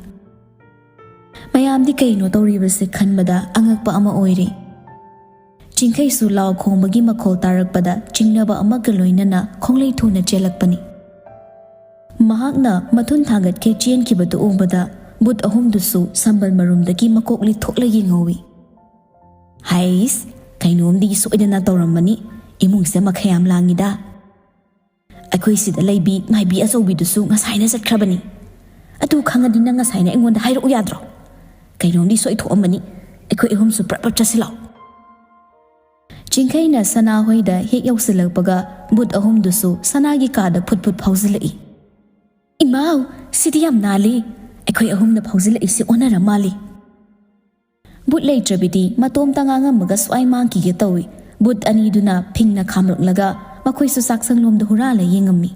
ꯃꯌꯥꯝꯗꯤ ꯀꯩꯅꯣ ꯇꯧꯔꯤꯕꯁꯦ ꯈꯟꯕꯗ ꯑꯉꯛꯄ ꯑꯃ ꯑꯣꯏꯔꯤ꯫ ꯆꯤꯡꯈꯩꯁꯨ ꯂꯥꯎ ꯈꯣꯡꯕꯒꯤ ꯃꯈꯣꯜ ꯇꯥꯔꯛꯄꯗ ꯆꯤꯡꯅꯕ ꯑꯃꯒ ꯂꯣꯏꯅꯅ ꯈꯣꯡꯂꯩ ꯊꯨꯅ ꯆꯦꯜꯂꯛꯄꯅꯤ꯫ ꯃꯍꯥꯛꯅ ꯃꯊꯨꯟ ꯊꯥꯡꯒꯠꯈꯩ ꯆꯦꯟꯈꯤꯕꯗꯨ ꯎꯕꯗ ꯕꯨꯠ ꯑꯍꯨꯝꯗꯨꯁꯨ ꯁꯝꯕꯜ ꯃꯔꯨꯝꯗꯒꯤ ꯃꯀꯣꯛ ꯂꯤꯊꯣꯛꯂ ꯌꯦꯡꯍꯧꯏ꯫ "ꯍꯩꯁ, ꯀꯩꯅꯣꯝꯗꯤ ꯁꯣꯏꯗꯅ ꯇꯧꯔꯝꯃꯅꯤ꯫ ꯏꯃꯨꯡꯁꯦ ꯃꯈꯩ ꯌꯥꯝ ꯂꯥꯡꯉꯤꯗ꯫ ꯑꯩꯈꯣꯏ ꯁꯤꯗ ꯂꯩꯕꯤ ꯃꯥꯏꯕꯤ ꯑꯆꯧꯕꯤꯗꯨꯁꯨ ꯉꯁꯥꯏꯅ ꯆꯠꯈ꯭ꯔꯕꯅꯤ꯫ ꯑꯗꯨ ꯈꯪꯉꯗꯤ ꯅꯪ ꯉꯁꯥꯏꯅ ꯑꯩꯉꯣꯟꯗ ꯍꯥꯏꯔꯛꯎ ꯌꯥꯗ꯭ꯔꯣ? ꯀꯩꯅꯣꯝꯗꯤ ꯁꯣꯏꯊꯣꯛꯑꯝꯃꯅꯤ꯫ ꯑꯩꯈꯣꯏ ꯑꯍꯨꯝꯁꯨ ꯄ꯭ꯔꯞ ꯄ꯭ꯔꯞ ꯆꯠꯁꯤꯜꯂꯣ꯫" ꯆꯤꯡꯈꯩꯅ ꯁꯅꯥ ꯍꯣꯏꯗ ꯍꯦꯛ ꯌꯧꯁꯤꯜꯂꯛꯄꯒ ꯕꯨꯠ ꯑꯍꯨꯝꯗꯨꯁꯨ ꯁꯅꯥꯒꯤ ꯀꯥꯗ ꯐꯨꯠ ꯐꯨꯠ ꯐꯥꯎꯖꯤꯜꯂꯛꯏ꯫ "ꯏꯃꯥꯎ, ꯁꯤꯗꯤ ꯌꯥꯝ ꯅꯥꯜꯂꯤ꯫ ꯑꯩꯈꯣꯏ ꯑꯍꯨꯝꯅ ꯐꯥꯎꯖꯤꯜꯂꯛꯏꯁꯤ ꯑꯣꯟꯅꯔ ꯃꯥꯜꯂꯤ꯫" ꯕꯨꯠ ꯂꯩꯇ꯭ꯔꯕꯤꯗꯤ ꯃꯇꯣꯝꯇ ꯉꯥꯡꯉꯝꯃꯒ ꯁ꯭ꯋꯥꯏ ꯃꯥꯡꯈꯤꯒꯦ ꯇꯧꯏ꯫ ꯕꯨꯠ ꯑꯅꯤꯗꯨꯅ ꯐꯤꯡꯅ ꯈꯥꯝꯂꯛꯂꯒ ꯃꯈꯣꯏꯁꯨ ꯆꯥꯛꯁꯪꯂꯣꯝꯗ ꯍꯨꯔꯥꯜꯂ ꯌꯦꯡꯉꯝꯃꯤ꯫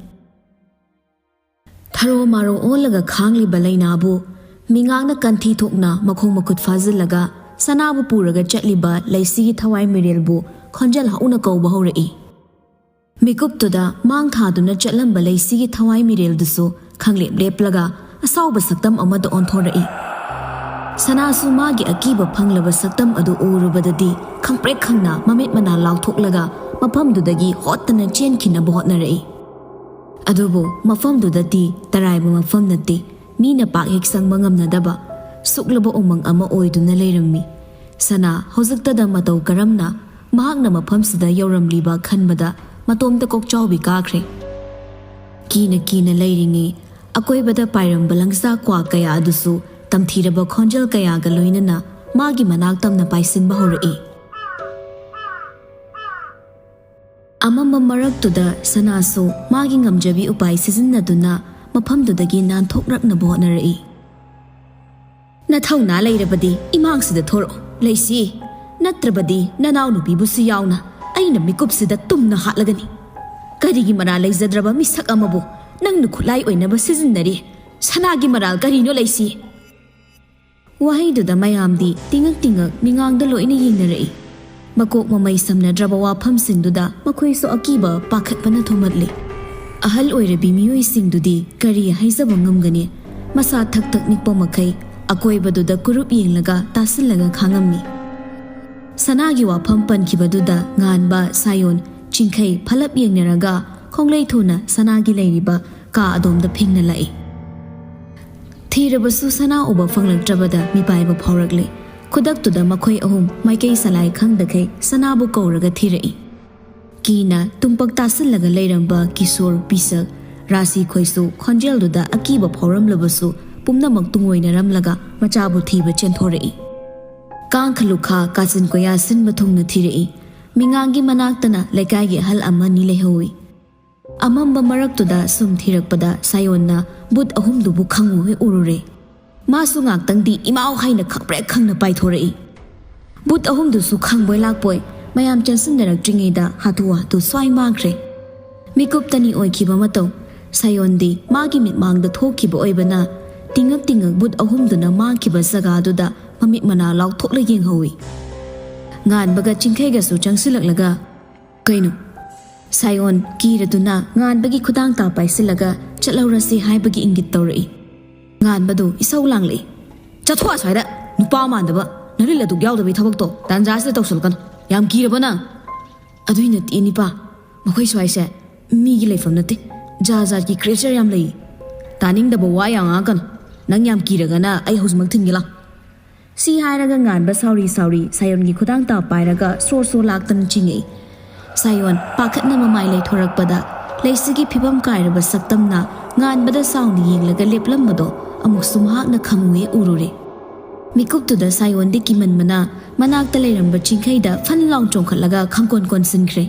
ꯊꯔꯣ ꯃꯥꯔꯣ ꯑꯣꯜꯂꯒ ꯈꯥꯡꯂꯤꯕ ꯂꯩꯅꯥꯕꯨ, ꯃꯤꯉꯥꯡꯅ ꯀꯟꯊꯤ ꯊꯣꯛꯅ ꯃꯈꯣꯡ ꯃꯈꯨꯠ ꯐꯥꯖꯤꯜꯂꯒ ꯁꯅꯥꯕꯨ ꯄꯨꯔꯒ ꯆꯠꯂꯤꯕ ꯂꯩꯁꯤꯒꯤ ꯊꯋꯥꯏ ꯃꯤꯔꯦꯜꯕꯨ ꯈꯣꯟꯖꯦꯜ ꯍꯧꯅ ꯀꯧꯕ ꯍꯧꯔꯛꯏ꯫ ꯃꯤꯀꯨꯞꯇꯨꯗ ꯃꯥꯡ ꯊꯥꯗꯨꯅ ꯆꯠꯂꯝꯕ ꯂꯩꯁꯤꯒꯤ ꯊꯋꯥꯏ ꯃꯤꯔꯦꯜꯗꯨꯁꯨ ꯈꯪꯂꯦꯞ ꯂꯦꯞꯂꯒ ꯑꯁꯥꯎꯕ ꯁꯛꯇꯝ ꯑꯃꯗ ꯑꯣꯟꯊꯣꯔꯛꯏ꯫ ꯁꯅꯥꯁꯨ ꯃꯥꯒꯤ ꯑꯀꯤꯕ ꯐꯪꯂꯕ ꯁꯛꯇꯝ ꯑꯗꯨ ꯎꯔꯨꯕꯗꯗꯤ ꯈꯪꯄ꯭ꯔꯦꯛ ꯈꯪꯅ ꯃꯃꯤꯠ ꯃꯅꯥ ꯂꯥꯎꯊꯣꯛꯂꯒ ꯃꯐꯝꯗꯨꯗꯒꯤ ꯍꯣꯠꯇꯅ ꯆꯦꯟꯈꯤꯅꯕ ꯍꯣꯠꯅꯔꯛꯏ꯫ ꯑꯗꯨꯕꯨ ꯃꯐꯝꯗꯨꯗꯗꯤ ꯇꯔꯥꯏꯕ ꯃꯐꯝ ꯅꯠꯇꯦ, ꯃꯤꯅ ꯄꯥꯛ ꯍꯦꯛ ꯆꯪꯕ ꯉꯝꯅꯗꯕ ꯁꯨꯛꯂꯕ ꯎꯃꯪ ꯑꯃ ꯑꯣꯏꯗꯨꯅ ꯂꯩꯔꯝꯃꯤ꯫ ꯁꯅꯥ ꯍꯧꯖꯤꯛꯇꯗ ꯃꯇꯧ ꯀꯔꯝꯅ ꯃꯍꯥꯛꯅ ꯃꯐꯝꯁꯤꯗ ꯌꯧꯔꯝꯂꯤꯕ ꯈꯟꯕꯗ ꯃꯇꯣꯝꯇ ꯀꯣꯛꯆꯥꯎꯕꯤ ꯀꯥꯈ꯭ꯔꯦ꯫ ꯀꯤꯅ ꯀꯤꯅ ꯂꯩꯔꯤꯉꯩ ꯑꯀꯣꯏꯕꯗ ꯄꯥꯏꯔꯝꯕ ꯂꯪꯆꯥꯛ ꯀ꯭ꯋꯥꯛ ꯀꯌꯥ ꯑꯗꯨꯁꯨ ꯇꯝꯊꯤꯔꯕ ꯈꯣꯟꯖꯦꯜ ꯀꯌꯥꯒ ꯂꯣꯏꯅꯅ ꯃꯥꯒꯤ ꯃꯅꯥꯛ ꯇꯝꯅ ꯄꯥꯏꯁꯤꯟꯕ ꯍꯧꯔꯛꯏ꯫ ꯑꯃꯝꯕ ꯃꯔꯛꯇꯨꯗ ꯁꯅꯥꯁꯨ ꯃꯥꯒꯤ ꯉꯝꯖꯕꯤ ꯎꯄꯥꯏ ꯁꯤꯖꯤꯟꯅꯗꯨꯅ ꯃꯐꯝꯗꯨꯗꯒꯤ ꯅꯥꯟꯊꯣꯛꯂꯛꯅꯕ ꯍꯣꯠꯅꯔꯛꯏ꯫ "ꯅꯊꯧꯅꯥ ꯂꯩꯔꯕꯗꯤ ꯏꯃꯥꯡꯁꯤꯗ ꯊꯣꯔꯛꯑꯣ, ꯂꯩꯁꯤ, ꯅꯠꯇ꯭ꯔꯕꯗꯤ ꯅꯅꯥꯎꯅꯨꯄꯤꯕꯨꯁꯨ ꯌꯥꯎꯅ ꯑꯩꯅ ꯃꯤꯀꯨꯞꯁꯤꯗ ꯇꯨꯝꯅ ꯍꯥꯠꯂꯒꯅꯤ꯫ ꯀꯔꯤꯒꯤ ꯃꯔꯥꯜ ꯂꯩꯖꯗ꯭ꯔꯕ ꯃꯤꯁꯛ ꯑꯃꯕꯨ ꯅꯪꯅ ꯈꯨꯠꯂꯥꯏ ꯑꯣꯏꯅꯕ ꯁꯤꯖꯤꯟꯅꯔꯤ? ꯁꯅꯥꯒꯤ ꯃꯔꯥꯜ ꯀꯔꯤꯅꯣ ꯂꯩꯁꯤ? ꯋꯥꯍꯩꯗꯨꯗ ꯃꯌꯥꯝꯗꯤ ꯇꯤꯉꯛ ꯇꯤꯉꯛ ꯃꯤꯉꯥꯡꯗ ꯂꯣꯏꯅ ꯌꯦꯡꯅꯔꯛꯏ꯫ ꯃꯀꯣꯛ ꯃꯃꯩ ꯁꯝꯅꯗ꯭ꯔꯕ ꯋꯥꯐꯝꯁꯤꯡꯗꯨꯗ ꯃꯈꯣꯏꯁꯨ ꯑꯀꯤꯕ ꯄꯥꯈꯠꯄꯅ ꯊꯨꯝꯍꯠꯂꯤ꯫ ꯑꯍꯜ ꯑꯣꯏꯔꯕꯤ ꯃꯤꯑꯣꯏꯁꯤꯡꯗꯨꯗꯤ ꯀꯔꯤ ꯍꯥꯏꯖꯕ ꯉꯝꯒꯅꯤ? ꯃꯁꯥ ꯊꯛ ꯊꯛ ꯅꯤꯛꯄ ꯃꯈꯩ ꯑꯀꯣꯏꯕꯗꯨꯗ ꯀꯨꯔꯨꯞ ꯌꯦꯡꯂꯒ ꯇꯥꯁꯤꯜꯂꯒ ꯈꯥꯡꯉꯝꯃꯤ꯫ ꯁꯅꯥꯒꯤ ꯋꯥꯐꯝ ꯄꯟꯈꯤꯕꯗꯨꯗ ꯉꯥꯟꯕ, ꯁꯥꯌꯣꯟ, ꯆꯤꯡꯈꯩ ꯐꯂꯞ ꯌꯦꯡꯅꯔꯒ ꯈꯣꯡꯂꯩ ꯊꯨꯅ ꯁꯅꯥꯒꯤ ꯂꯩꯔꯤꯕ ꯀꯥ ꯑꯗꯣꯝꯗ ꯐꯤꯡꯅ ꯂꯥꯛꯏ꯫ ꯊꯤꯔꯕꯁꯨ ꯁꯅꯥ ꯎꯕ ꯐꯪꯂꯛꯇ꯭ꯔꯕꯗ ꯃꯤꯄꯥꯏꯕ ꯐꯥꯎꯔꯛꯂꯦ꯫ ꯈꯨꯗꯛꯇꯨꯗ ꯃꯈꯣꯏ ꯑꯍꯨꯝ ꯃꯥꯏꯀꯩ ꯁꯂꯥꯏ ꯈꯪꯗꯈꯩ ꯁꯅꯥꯕꯨ ꯀꯧꯔꯒ ꯊꯤꯔꯛꯏ꯫ ꯀꯤꯅ ꯇꯨꯡꯄꯛ ꯇꯥꯁꯤꯜꯂꯒ ꯂꯩꯔꯝꯕ ꯀꯤꯁꯣꯔ, ꯄꯤꯁꯛ, ꯔꯥꯁꯤ ꯈꯣꯏꯁꯨ ꯈꯣꯟꯖꯦꯜꯗꯨꯗ ꯑꯀꯤꯕ ꯐꯥꯎꯔꯝꯂꯕꯁꯨ ꯄꯨꯝꯅꯃꯛ ꯇꯨꯡꯑꯣꯏꯅꯔꯝꯂꯒ ꯃꯆꯥꯕꯨ ꯊꯤꯕ ꯆꯦꯟꯊꯣꯔꯛꯏ꯫ ꯀꯥꯡꯈ ꯂꯨꯈꯥ ꯀꯥꯆꯤꯟ ꯀꯣꯌꯥ ꯁꯤꯟꯕ ꯊꯨꯡꯅ ꯊꯤꯔꯛꯏ꯫ ꯃꯤꯉꯥꯡꯒꯤ ꯃꯅꯥꯛꯇꯅ ꯂꯩꯀꯥꯏꯒꯤ ꯑꯍꯜ ꯑꯃꯅꯤ ꯂꯩꯍꯧꯏ꯫ ꯑꯃꯝꯕ ꯃꯔꯛꯇꯨꯗ ꯁꯨꯝ ꯊꯤꯔꯛꯄꯗ ꯁꯥꯌꯣꯟꯅ ꯕꯨꯠ ꯑꯍꯨꯝꯗꯨꯕꯨ ꯈꯪꯉꯨ ꯍꯦꯛ ꯎꯔꯨꯔꯦ꯫ ꯃꯥꯁꯨ ꯉꯥꯛꯇꯪꯗꯤ ꯏꯃꯥꯎ ꯍꯥꯏꯅ ꯈꯪꯄ꯭ꯔꯦꯛ ꯈꯪꯅ ꯄꯥꯏꯊꯣꯔꯛꯏ꯫ ꯕꯨꯠ ꯑꯍꯨꯝꯗꯨꯁꯨ ꯈꯪꯕꯣꯏ ꯂꯥꯛꯄꯣꯏ ꯃꯌꯥꯝ ꯆꯪꯁꯤꯟꯅꯔꯛꯇ꯭ꯔꯤꯉꯩꯗ ꯍꯥꯊꯨ ꯍꯥꯊꯨ ꯁ꯭ꯋꯥꯏ ꯃꯥꯡꯈ꯭ꯔꯦ꯫ ꯃꯤꯀꯨꯞꯇꯅꯤ ꯑꯣꯏꯈꯤꯕ ꯃꯇꯧ꯫ ꯁꯥꯌꯣꯟꯗꯤ ꯃꯥꯒꯤ ꯃꯤꯠꯃꯥꯡꯗ ꯊꯣꯛꯈꯤꯕ ꯑꯣꯏꯕꯅ ꯇꯤꯡꯉꯛ ꯇꯤꯡꯉꯛ ꯕꯨꯠ ꯑꯍꯨꯝꯗꯨꯅ ꯃꯥꯡꯈꯤꯕ ꯖꯒꯥꯗꯨꯗ ꯃꯃꯤꯠ ꯃꯅꯥ ꯂꯥꯎꯊꯣꯛꯂ ꯌꯦꯡꯍꯧꯏ꯫ ꯉꯥꯟꯕꯒ ꯆꯤꯡꯈꯩꯒꯁꯨ ꯆꯪꯁꯤꯜꯂꯛꯂꯒ, "ꯀꯩꯅꯣ?" ꯁꯥꯌꯣꯟ ꯀꯤꯔꯗꯨꯅ ꯉꯥꯟꯕꯒꯤ ꯈꯨꯗꯥꯡ ꯇꯥ ꯄꯥꯏꯁꯤꯜꯂꯒ ꯆꯠꯍꯧꯔꯁꯤ ꯍꯥꯏꯕꯒꯤ ꯏꯪꯒꯤꯠ ꯇꯧꯔꯛꯏ꯫ ꯉꯥꯟꯕꯗꯨ ꯏꯁꯧ ꯂꯥꯡꯂꯛꯏ꯫ "ꯆꯠꯊꯣꯛ ꯑꯁ꯭ꯋꯥꯏꯗ, ꯅꯨꯄꯥ ꯃꯥꯟꯗꯕ, ꯅꯔꯤꯜ ꯑꯗꯨꯛ ꯌꯥꯎꯗꯕꯒꯤ ꯊꯕꯛꯇꯣ ꯇꯥꯟꯖꯥꯁꯤꯗ ꯇꯧꯁꯜꯂꯛꯀꯅꯨ꯫ ꯌꯥꯝ ꯀꯤꯔꯕ ꯅꯪ?" "ꯑꯗꯨꯏ ꯅꯠꯇꯦ ꯅꯤꯄꯥ, ꯃꯈꯣꯏ ꯁ꯭ꯋꯥꯏꯁꯦ ꯃꯤꯒꯤ ꯂꯩꯐꯝ ꯅꯠꯇꯦ, ꯖꯥꯠ ꯖꯥꯠꯀꯤ creature ꯌꯥꯝ ꯂꯩ꯫ ꯇꯥꯅꯤꯡꯗꯕ ꯋꯥ ꯌꯥꯝ ꯉꯥꯡꯉꯛꯀꯅꯨ꯫ ꯅꯪ ꯌꯥꯝ ꯀꯤꯔꯒꯅ ꯑꯩ ꯍꯧꯖꯤꯛꯃꯛ ꯊꯤꯟꯒꯦ ꯂꯥꯎ꯫" ꯁꯤ ꯍꯥꯏꯔꯒ ꯉꯥꯟꯕ ꯁꯥꯎꯔꯤ ꯁꯥꯎꯔꯤ ꯁꯥꯌꯣꯟꯒꯤ ꯈꯨꯗꯥꯡ ꯇꯥ ꯄꯥꯏꯔꯒ ꯁ꯭ꯔꯣ ꯁ꯭ꯔꯣ ꯂꯥꯛꯇꯅ ꯆꯤꯡꯉꯛꯏ꯫ ꯁꯥꯌꯣꯟ ꯄꯥꯈꯠꯅ ꯃꯃꯥꯏ ꯂꯩꯊꯣꯔꯛꯄꯗ ꯂꯩꯁꯤꯒꯤ ꯐꯤꯕꯝ ꯀꯥꯏꯔꯕ ꯁꯛꯇꯝꯅ ꯉꯥꯟꯕꯗ ꯁꯥꯎꯅ ꯌꯦꯡꯂꯒ ꯂꯦꯞꯂꯝꯕꯗꯣ ꯑꯃꯨꯛꯁꯨ ꯃꯍꯥꯛꯅ ꯈꯪꯉꯨ ꯍꯦꯛ ꯎꯔꯨꯔꯦ꯫ ꯃꯤꯀꯨꯞꯇꯨꯗ ꯁꯥꯌꯣꯟꯗꯤ ꯀꯤꯃꯟꯕꯅ ꯃꯅꯥꯛꯇ ꯂꯩꯔꯝꯕ ꯆꯤꯡꯈꯩꯗ ꯐꯟ ꯂꯥꯎ ꯆꯣꯡꯈꯠꯂꯒ ꯈꯪꯀꯣꯟ ꯀꯣꯟꯁꯤꯟꯈ꯭ꯔꯦ꯫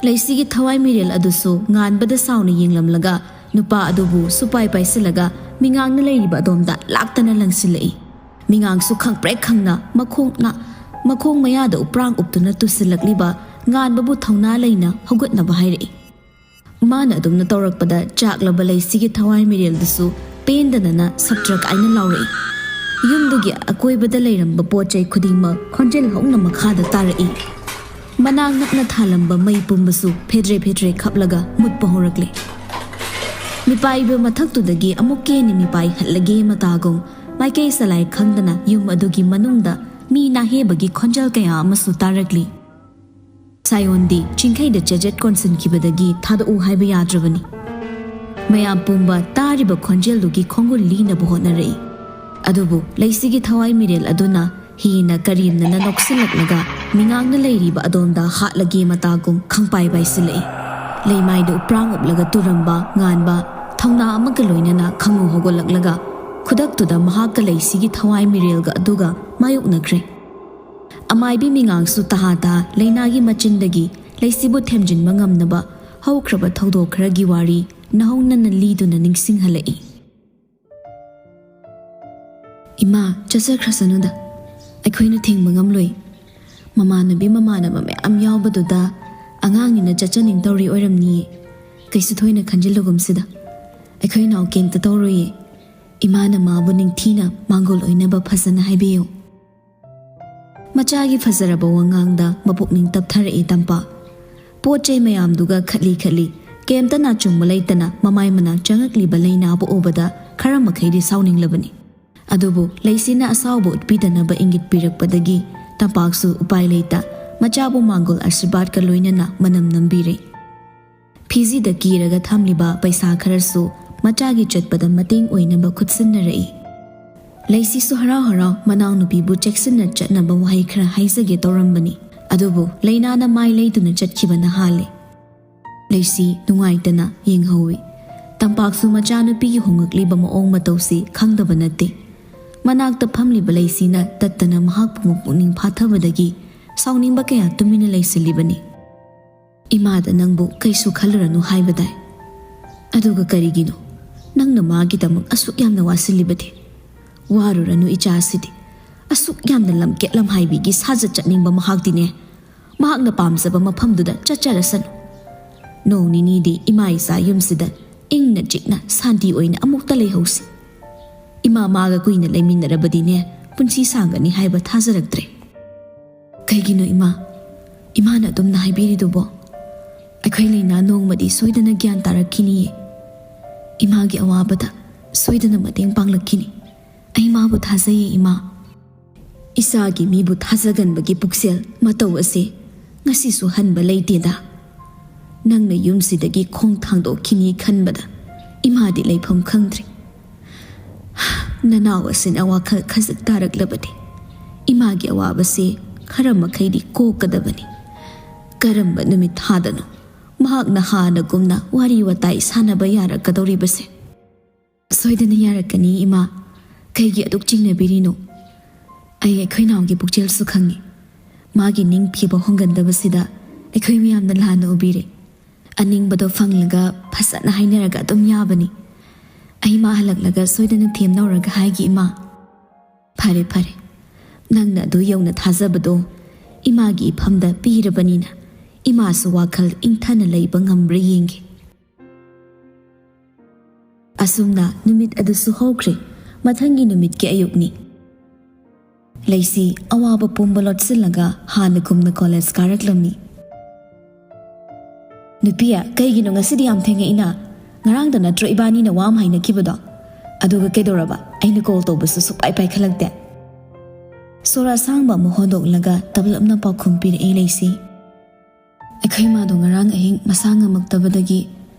ꯂꯩꯁꯤꯒꯤ ꯊꯋꯥꯏ ꯃꯤꯔꯦꯜ ꯑꯗꯨꯁꯨ ꯉꯥꯟꯕꯗ ꯁꯥꯎꯅ ꯌꯦꯡꯂꯝꯂꯒ ꯅꯨꯄꯥ ꯑꯗꯨꯕꯨ ꯁꯨꯄꯥꯏ ꯄꯥꯏꯁꯤꯜꯂꯒ ꯃꯤꯉꯥꯡꯅ ꯂꯩꯔꯤꯕ ꯑꯗꯣꯝꯗ ꯂꯥꯛꯇꯅ ꯂꯪꯁꯤꯜꯂꯛꯏ꯫ ꯃꯤꯉꯥꯡꯁꯨ ꯈꯪꯄ꯭ꯔꯦꯛ ꯈꯪꯅ ꯃꯈꯣꯡꯅ, ꯃꯈꯣꯡ ꯃꯌꯥꯗ ꯎꯄ꯭ꯔꯥꯡ ꯎꯞꯇꯨꯅ ꯇꯨꯁꯤꯜꯂꯛꯂꯤꯕ ꯉꯥꯟꯕꯕꯨ ꯊꯧꯅꯥ ꯂꯩꯅ ꯍꯧꯒꯠꯅꯕ ꯍꯥꯏꯔꯛꯏ꯫ ꯃꯥꯅ ꯑꯗꯨꯝꯅ ꯇꯧꯔꯛꯄꯗ ꯆꯥꯛꯂꯕ ꯂꯩꯁꯤꯒꯤ ꯊꯋꯥꯏ ꯃꯤꯔꯦꯜꯗꯨꯁꯨ ꯄꯦꯟꯗꯅꯅ ꯁꯞꯇ꯭ꯔ ꯀꯥꯏꯅ ꯂꯥꯎꯔꯛꯏ꯫ ꯌꯨꯝꯗꯨꯒꯤ ꯑꯀꯣꯏꯕꯗ ꯂꯩꯔꯝꯕ ꯄꯣꯠ ꯆꯩ ꯈꯨꯗꯤꯡꯃꯛ ꯈꯣꯟꯖꯦꯜ ꯍꯧꯅ ꯃꯈꯥꯗ ꯇꯥꯔꯛꯏ꯫ ꯃꯅꯥꯛ ꯅꯛꯅ ꯊꯥꯜꯂꯝꯕ ꯃꯩ ꯄꯨꯝꯕꯁꯨ ꯐꯦꯗ꯭ꯔꯦ ꯐꯦꯗ꯭ꯔꯦ ꯈꯞꯂꯒ ꯃꯨꯠꯄ ꯍꯧꯔꯛꯂꯦ꯫ ꯃꯤꯄꯥꯏꯕ ꯃꯊꯛꯇꯨꯗꯒꯤ ꯑꯃꯨꯛꯀ ꯍꯦꯟꯅ ꯃꯤꯄꯥꯏ ꯍꯠꯂꯒꯦ ꯃꯇꯥꯒꯨꯝ ꯃꯥꯏꯀꯩ ꯆꯂꯥꯏ ꯈꯪꯗꯅ ꯌꯨꯝ ꯑꯗꯨꯒꯤ ꯃꯅꯨꯡꯗ ꯃꯤ ꯅꯥꯍꯦꯕꯒꯤ ꯈꯣꯟꯖꯦꯜ ꯀꯌꯥ ꯑꯃꯁꯨ ꯇꯥꯔꯛꯂꯤ꯫ ꯁꯥꯌꯣꯟꯗꯤ ꯆꯤꯡꯈꯩꯗ ꯆꯦꯖꯦꯠ ꯀꯣꯟꯁꯤꯟꯈꯤꯕꯗꯒꯤ ꯊꯥꯗꯣꯛꯎ ꯍꯥꯏꯕ ꯌꯥꯗ꯭ꯔꯕꯅꯤ꯫ ꯃꯌꯥꯝ ꯄꯨꯝꯕ ꯇꯥꯔꯤꯕ ꯈꯣꯟꯖꯦꯜꯗꯨꯒꯤ ꯈꯣꯡꯒꯨꯜ ꯂꯤꯅꯕ ꯍꯣꯠꯅꯔꯛꯏ꯫ ꯑꯗꯨꯕꯨ ꯂꯩꯁꯤꯒꯤ ꯊꯋꯥꯏ ꯃꯤꯔꯦꯜ ꯑꯗꯨꯅ ꯍꯦꯟꯅ ꯀꯔꯦꯝꯅꯅ ꯅꯣꯛꯁꯤꯜꯂꯛꯂꯒ ꯃꯤꯉꯥꯡꯅ ꯂꯩꯔꯤꯕ ꯑꯗꯣꯝꯗ ꯍꯥꯠꯂꯒꯦ ꯃꯇꯥꯒꯨꯝ ꯈꯪꯄꯥꯏ ꯄꯥꯏꯁꯤꯜꯂꯛꯏ꯫ ꯂꯩꯃꯥꯏꯗ ꯎꯄ꯭ꯔꯥꯡ ꯎꯞꯂꯒ ꯇꯨꯔꯝꯕ ꯉꯥꯟꯕ ꯊꯧꯅꯥ ꯑꯃꯒ ꯂꯣꯏꯅꯅ ꯈꯪꯍꯧ ꯍꯧꯒꯠꯂꯛꯂꯒ ꯈꯨꯗꯛꯇꯨꯗ ꯃꯍꯥꯛꯀ ꯂꯩꯁꯤꯒꯤ ꯊꯋꯥꯏ ꯃꯤꯔꯦꯜꯒ ꯑꯗꯨꯒ ꯃꯥꯌꯣꯛꯅꯈ꯭ꯔꯦ꯫ ꯑꯃꯥꯏꯕꯤ ꯃꯤꯉꯥꯡꯁꯨ ꯇꯍꯥ ꯇꯍꯥ ꯂꯩꯅꯥꯒꯤ ꯃꯆꯤꯟꯗꯒꯤ ꯂꯩꯁꯤꯕꯨ ꯊꯦꯝꯖꯤꯟꯕ ꯉꯝꯅꯕ ꯍꯧꯈ꯭ꯔꯕ ꯊꯧꯗꯣꯛ ꯈꯔꯒꯤ ꯋꯥꯔꯤ ꯅꯧꯍꯧꯅꯅ ꯂꯤꯗꯨꯅ ꯅꯤꯡꯁꯤꯡꯍꯜꯂꯛꯏ꯫ "ꯏꯃꯥ, ꯆꯠꯆꯈ꯭ꯔꯁꯅꯨꯗ꯫ ꯑꯩꯈꯣꯏꯅ ꯊꯤꯡꯕ ꯉꯝꯂꯣꯏ꯫ ꯃꯃꯥꯟꯅꯕꯤ ꯃꯃꯥꯟꯅꯕ ꯃꯌꯥꯝ ꯌꯥꯎꯕꯗꯨꯗ ꯑꯉꯥꯡꯅꯤꯅ ꯆꯠꯆꯅꯤꯡ ꯇꯧꯔꯤ ꯑꯣꯏꯔꯝꯅꯤꯌꯦ꯫ ꯀꯩꯁꯨ ꯊꯣꯏꯅ ꯈꯟꯖꯤꯜꯂꯨꯒꯨꯝꯁꯤꯗ꯫ ꯑꯩꯈꯣꯏ ꯅꯥꯎ ꯀꯩꯝꯇ ꯇꯧꯔꯣꯏꯌꯦ꯫ ꯏꯃꯥꯅ ꯃꯥꯕꯨ ꯅꯤꯡꯊꯤꯅ ꯃꯥꯡꯒꯣꯜ ꯑꯣꯏꯅꯕ ꯐꯖꯅ ꯍꯥꯏꯕꯤꯌꯨ꯫" ꯃꯆꯥꯒꯤ ꯐꯖꯔꯕ ꯋꯥꯉꯥꯡꯗ ꯃꯄꯨꯛꯅꯤꯡ ꯇꯞꯊꯔꯛꯏ ꯇꯝꯄꯥꯛ꯫ ꯄꯣꯠ ꯆꯩ ꯃꯌꯥꯝꯗꯨꯒ ꯈꯠꯂꯤ ꯈꯠꯂꯤ ꯀꯩꯝꯇ ꯅꯥꯆꯨꯡꯕ ꯂꯩꯇꯅ ꯃꯃꯥꯏ ꯃꯅꯥꯛ ꯆꯪꯉꯛꯂꯤꯕ ꯂꯩꯅꯥꯕꯨ ꯎꯕꯗ ꯈꯔ ꯃꯈꯩꯗꯤ ꯁꯥꯎꯅꯤꯡꯂꯕꯅꯤ꯫ ꯑꯗꯨꯕꯨ ꯂꯩꯁꯤꯅ ꯑꯁꯥꯎꯕ ꯎꯠꯄꯤꯗꯅꯕ ꯏꯪꯒꯤꯠ ꯄꯤꯔꯛꯄꯗꯒꯤ ꯇꯝꯄꯥꯛꯁꯨ ꯎꯄꯥꯏ ꯂꯩꯇ ꯃꯆꯥꯕꯨ ꯃꯥꯡꯒꯣꯜ ꯑꯁꯤꯔꯕꯥꯗꯀ ꯂꯣꯏꯅꯅ ꯃꯅꯝ ꯅꯝꯕꯤꯔꯦ꯫ ꯐꯤꯖꯤꯗ ꯀꯤꯔꯒ ꯊꯝꯂꯤꯕ ꯄꯩꯁꯥ ꯈꯔꯁꯨ ꯃꯆꯥꯒꯤ ꯆꯠꯄꯗ ꯃꯇꯦꯡ ꯑꯣꯏꯅꯕ ꯈꯨꯠꯁꯤꯟꯅꯔꯛꯏ꯫ ꯂꯩꯁꯤꯁꯨ ꯍꯔꯥꯎ ꯍꯔꯥꯎ ꯃꯅꯥꯎꯅꯨꯄꯤꯕꯨ ꯆꯦꯛꯁꯤꯟꯅ ꯆꯠꯅꯕ ꯋꯥꯍꯩ ꯈꯔ ꯍꯥꯏꯖꯒꯦ ꯇꯧꯔꯝꯕꯅꯤ꯫ ꯑꯗꯨꯕꯨ ꯂꯩꯅꯥꯅ ꯃꯥꯏ ꯂꯩꯗꯨꯅ ꯆꯠꯈꯤꯕꯅ ꯍꯥꯜꯂꯦ꯫ ꯂꯩꯁꯤ ꯅꯨꯡꯉꯥꯏꯇꯅ ꯌꯦꯡꯍꯧꯏ꯫ ꯇꯝꯄꯥꯛꯁꯨ ꯃꯆꯥꯅꯨꯄꯤꯒꯤ ꯍꯣꯡꯂꯛꯂꯤꯕ ꯃꯑꯣꯡ ꯃꯇꯧꯁꯤ ꯈꯪꯗꯕ ꯅꯠꯇꯦ꯫ ꯃꯅꯥꯛꯇ ꯐꯝꯂꯤꯕ ꯂꯩꯁꯤꯅ ꯇꯠꯇꯅ ꯃꯍꯥꯛꯄꯨ ꯃꯄꯨꯛꯅꯤꯡ ꯐꯥꯊꯕꯗꯒꯤ ꯁꯥꯎꯅꯤꯡꯕ ꯀꯌꯥ ꯇꯨꯃꯤꯟꯅ ꯂꯩꯁꯤꯜꯂꯤꯕꯅꯤ꯫ "ꯏꯃꯥꯗ ꯅꯪꯕꯨ ꯀꯩꯁꯨ ꯈꯜꯂꯨꯔꯅꯨ ꯍꯥꯏꯕꯗꯥꯏ? ꯑꯗꯨꯒ ꯀꯔꯤꯒꯤꯅꯣ ꯅꯪꯅ ꯃꯥꯒꯤꯗꯃꯛ ꯑꯁꯨꯛ ꯌꯥꯝꯅ ꯋꯥꯁꯤꯜꯂꯤꯕꯗꯤ? ꯋꯥꯔꯨꯔꯅꯨ ꯏꯆꯥꯁꯤꯗꯤ꯫ ꯑꯁꯨꯛ ꯌꯥꯝꯅ ꯂꯝꯀꯦꯠ ꯂꯝꯍꯥꯏꯕꯤꯒꯤ ꯁꯥꯖꯠ ꯆꯠꯅꯤꯡꯕ ꯃꯍꯥꯛꯇꯤꯅꯦ꯫ ꯃꯍꯥꯛꯅ ꯄꯥꯝꯖꯕ ꯃꯐꯝꯗꯨꯗ ꯆꯠꯆꯔꯁꯅꯨ꯫ ꯅꯣꯡ ꯅꯤꯅꯤꯗꯤ ꯏꯃꯥ ꯏꯆꯥ ꯌꯨꯝꯁꯤꯗ ꯏꯪꯅ ꯆꯤꯛꯅ ꯁꯥꯟꯇꯤ ꯑꯣꯏꯅ ꯑꯃꯨꯛꯇ ꯂꯩꯍꯧꯁꯤ꯫ ꯏꯃꯥ ꯃꯥꯒ ꯀꯨꯏꯅ ꯂꯩꯃꯤꯟꯅꯔꯕꯗꯤꯅꯦ, ꯄꯨꯟꯁꯤ ꯁꯥꯡꯒꯅꯤ ꯍꯥꯏꯕ ꯊꯥꯖꯔꯛꯇ꯭ꯔꯦ꯫ ꯀꯩꯒꯤꯅꯣ ꯏꯃꯥ? ꯏꯃꯥꯅ ꯑꯗꯨꯝꯅ ꯍꯥꯏꯕꯤꯔꯤꯗꯨꯕꯣ? ꯑꯩꯈꯣꯏ ꯂꯩꯅꯥ ꯅꯣꯡꯃꯗꯤ ꯁꯣꯏꯗꯅ ꯒ꯭ꯌꯥꯟ ꯇꯥꯔꯛꯈꯤꯅꯤꯌꯦ꯫ ꯏꯃꯥꯒꯤ ꯑꯋꯥꯕꯗ ꯁꯣꯏꯗꯅ ꯃꯇꯦꯡ ꯄꯥꯡꯂꯛꯈꯤꯅꯤ꯫ ꯑꯩ ꯃꯥꯕꯨ ꯊꯥꯖꯩꯌꯦ ꯏꯃꯥ꯫ ꯏꯆꯥꯒꯤ ꯃꯤꯕꯨ ꯊꯥꯖꯒꯟꯕꯒꯤ ꯄꯨꯛꯆꯦꯜ ꯃꯇꯧ ꯑꯁꯤ ꯉꯁꯤꯁꯨ ꯍꯟꯕ ꯂꯩꯇꯦꯗ꯫ ꯅꯪꯅ ꯌꯨꯝꯁꯤꯗꯒꯤ ꯈꯣꯡ ꯊꯥꯡꯗꯣꯛꯈꯤꯅꯤ ꯈꯟꯕꯗ ꯏꯃꯥꯗꯤ ꯂꯩꯐꯝ ꯈꯪꯗ꯭ꯔꯦ꯫ ꯅꯅꯥꯎ ꯑꯁꯤꯅ ꯋꯥꯈꯜ ꯈꯖꯤꯛ ꯇꯥꯔꯛꯂꯕꯗꯤ ꯏꯃꯥꯒꯤ ꯑꯋꯥꯕꯁꯦ ꯈꯔ ꯃꯈꯩꯗꯤ ꯀꯣꯛꯀꯗꯕꯅꯤ꯫ ꯀꯔꯝꯕ ꯅꯨꯃꯤꯠ ꯊꯥꯗꯅꯣ ꯃꯍꯥꯛꯅ ꯍꯥꯟꯅꯒꯨꯝꯅ ꯋꯥꯔꯤ ꯋꯥꯇꯥꯏ ꯁꯥꯟꯅꯕ ꯌꯥꯔꯛꯀꯗꯧꯔꯤꯕꯁꯦ? ꯁꯣꯏꯗꯅ ꯌꯥꯔꯛꯀꯅꯤ ꯏꯃꯥ꯫ ꯀꯩꯒꯤ ꯑꯗꯨꯛ ꯆꯤꯡꯅꯕꯤꯔꯤꯅꯣ? ꯑꯩ ꯑꯩꯈꯣꯏ ꯅꯥꯎꯒꯤ ꯄꯨꯛꯆꯦꯜꯁꯨ ꯈꯪꯉꯤ꯫ ꯃꯥꯒꯤ ꯅꯤꯡꯊꯤꯕ ꯍꯣꯡꯒꯟꯗꯕꯁꯤꯗ ꯑꯩꯈꯣꯏ ꯃꯌꯥꯝꯅ ꯂꯥꯟꯅ ꯎꯕꯤꯔꯦ꯫ ꯑꯅꯤꯡꯕꯗꯣ ꯐꯪꯂꯒ ꯐꯖꯅ ꯍꯥꯏꯅꯔꯒ ꯑꯗꯨꯝ ꯌꯥꯕꯅꯤ꯫ ꯑꯩ ꯃꯥ ꯍꯜꯂꯛꯂꯒ ꯁꯣꯏꯗꯅ ꯊꯦꯝꯅꯧꯔꯒ ꯍꯥꯏꯒꯦ ꯏꯃꯥ꯫ ꯐꯔꯦ ꯐꯔꯦ, ꯅꯪꯅ ꯑꯗꯨ ꯌꯧꯅ ꯊꯥꯖꯕꯗꯣ ꯏꯃꯥꯒꯤ ꯏꯐꯝꯗ ꯄꯤꯔꯕꯅꯤꯅ ꯏꯃꯥꯁꯨ ꯋꯥꯈꯜ ꯏꯪꯊꯅ ꯂꯩꯕ ꯉꯝꯕ꯭ꯔꯥ ꯌꯦꯡꯒꯦ꯫ ꯑꯁꯨꯝꯅ ꯅꯨꯃꯤꯠ ꯑꯗꯨꯁꯨ ꯍꯧꯈ꯭ꯔꯦ꯫ ꯃꯊꯪꯒꯤ ꯅꯨꯃꯤꯠꯀꯤ ꯑꯌꯨꯛꯅꯤ꯫ ꯂꯩꯁꯤ ꯑꯋꯥꯕ ꯄꯨꯝꯕ ꯂꯣꯠꯁꯤꯜꯂꯒ ꯍꯥꯟꯅꯒꯨꯝꯅ ꯀꯣꯂꯦꯖ ꯀꯥꯔꯛꯂꯝꯃꯤ꯫ "ꯅꯨꯄꯤ, ꯀꯩꯒꯤꯅꯣ ꯉꯁꯤꯗꯤ ꯌꯥꯝ ꯊꯦꯡꯉꯛꯏꯅ? ꯉꯔꯥꯡꯗ ꯅꯠꯇ꯭ꯔꯣ ꯏꯕꯥꯅꯤꯅ ꯋꯥ ꯑꯃ ꯍꯥꯏꯅꯈꯤꯕꯗꯣ? ꯑꯗꯨꯒ ꯀꯩꯗꯧꯔꯕ? ꯑꯩꯅ ꯀꯣꯜ ꯇꯧꯕꯁꯨ ꯁꯨꯛꯄꯥꯏ ꯄꯥꯏꯈꯠꯂꯛꯇꯦ?" ꯁꯣꯔ ꯑꯁꯥꯡꯕ ꯑꯃ ꯍꯣꯟꯗꯣꯛꯂꯒ ꯇꯞꯂꯞꯅ ꯄꯥꯎꯈꯨꯝ ꯄꯤꯔꯛꯏ ꯂꯩꯁꯤ꯫ ꯑꯩꯈꯣꯏ ꯃꯥꯗꯣ ꯉꯔꯥꯡ ꯑꯍꯤꯡ ꯃꯁꯥ ꯉꯝꯃꯛꯇꯕꯗꯒꯤ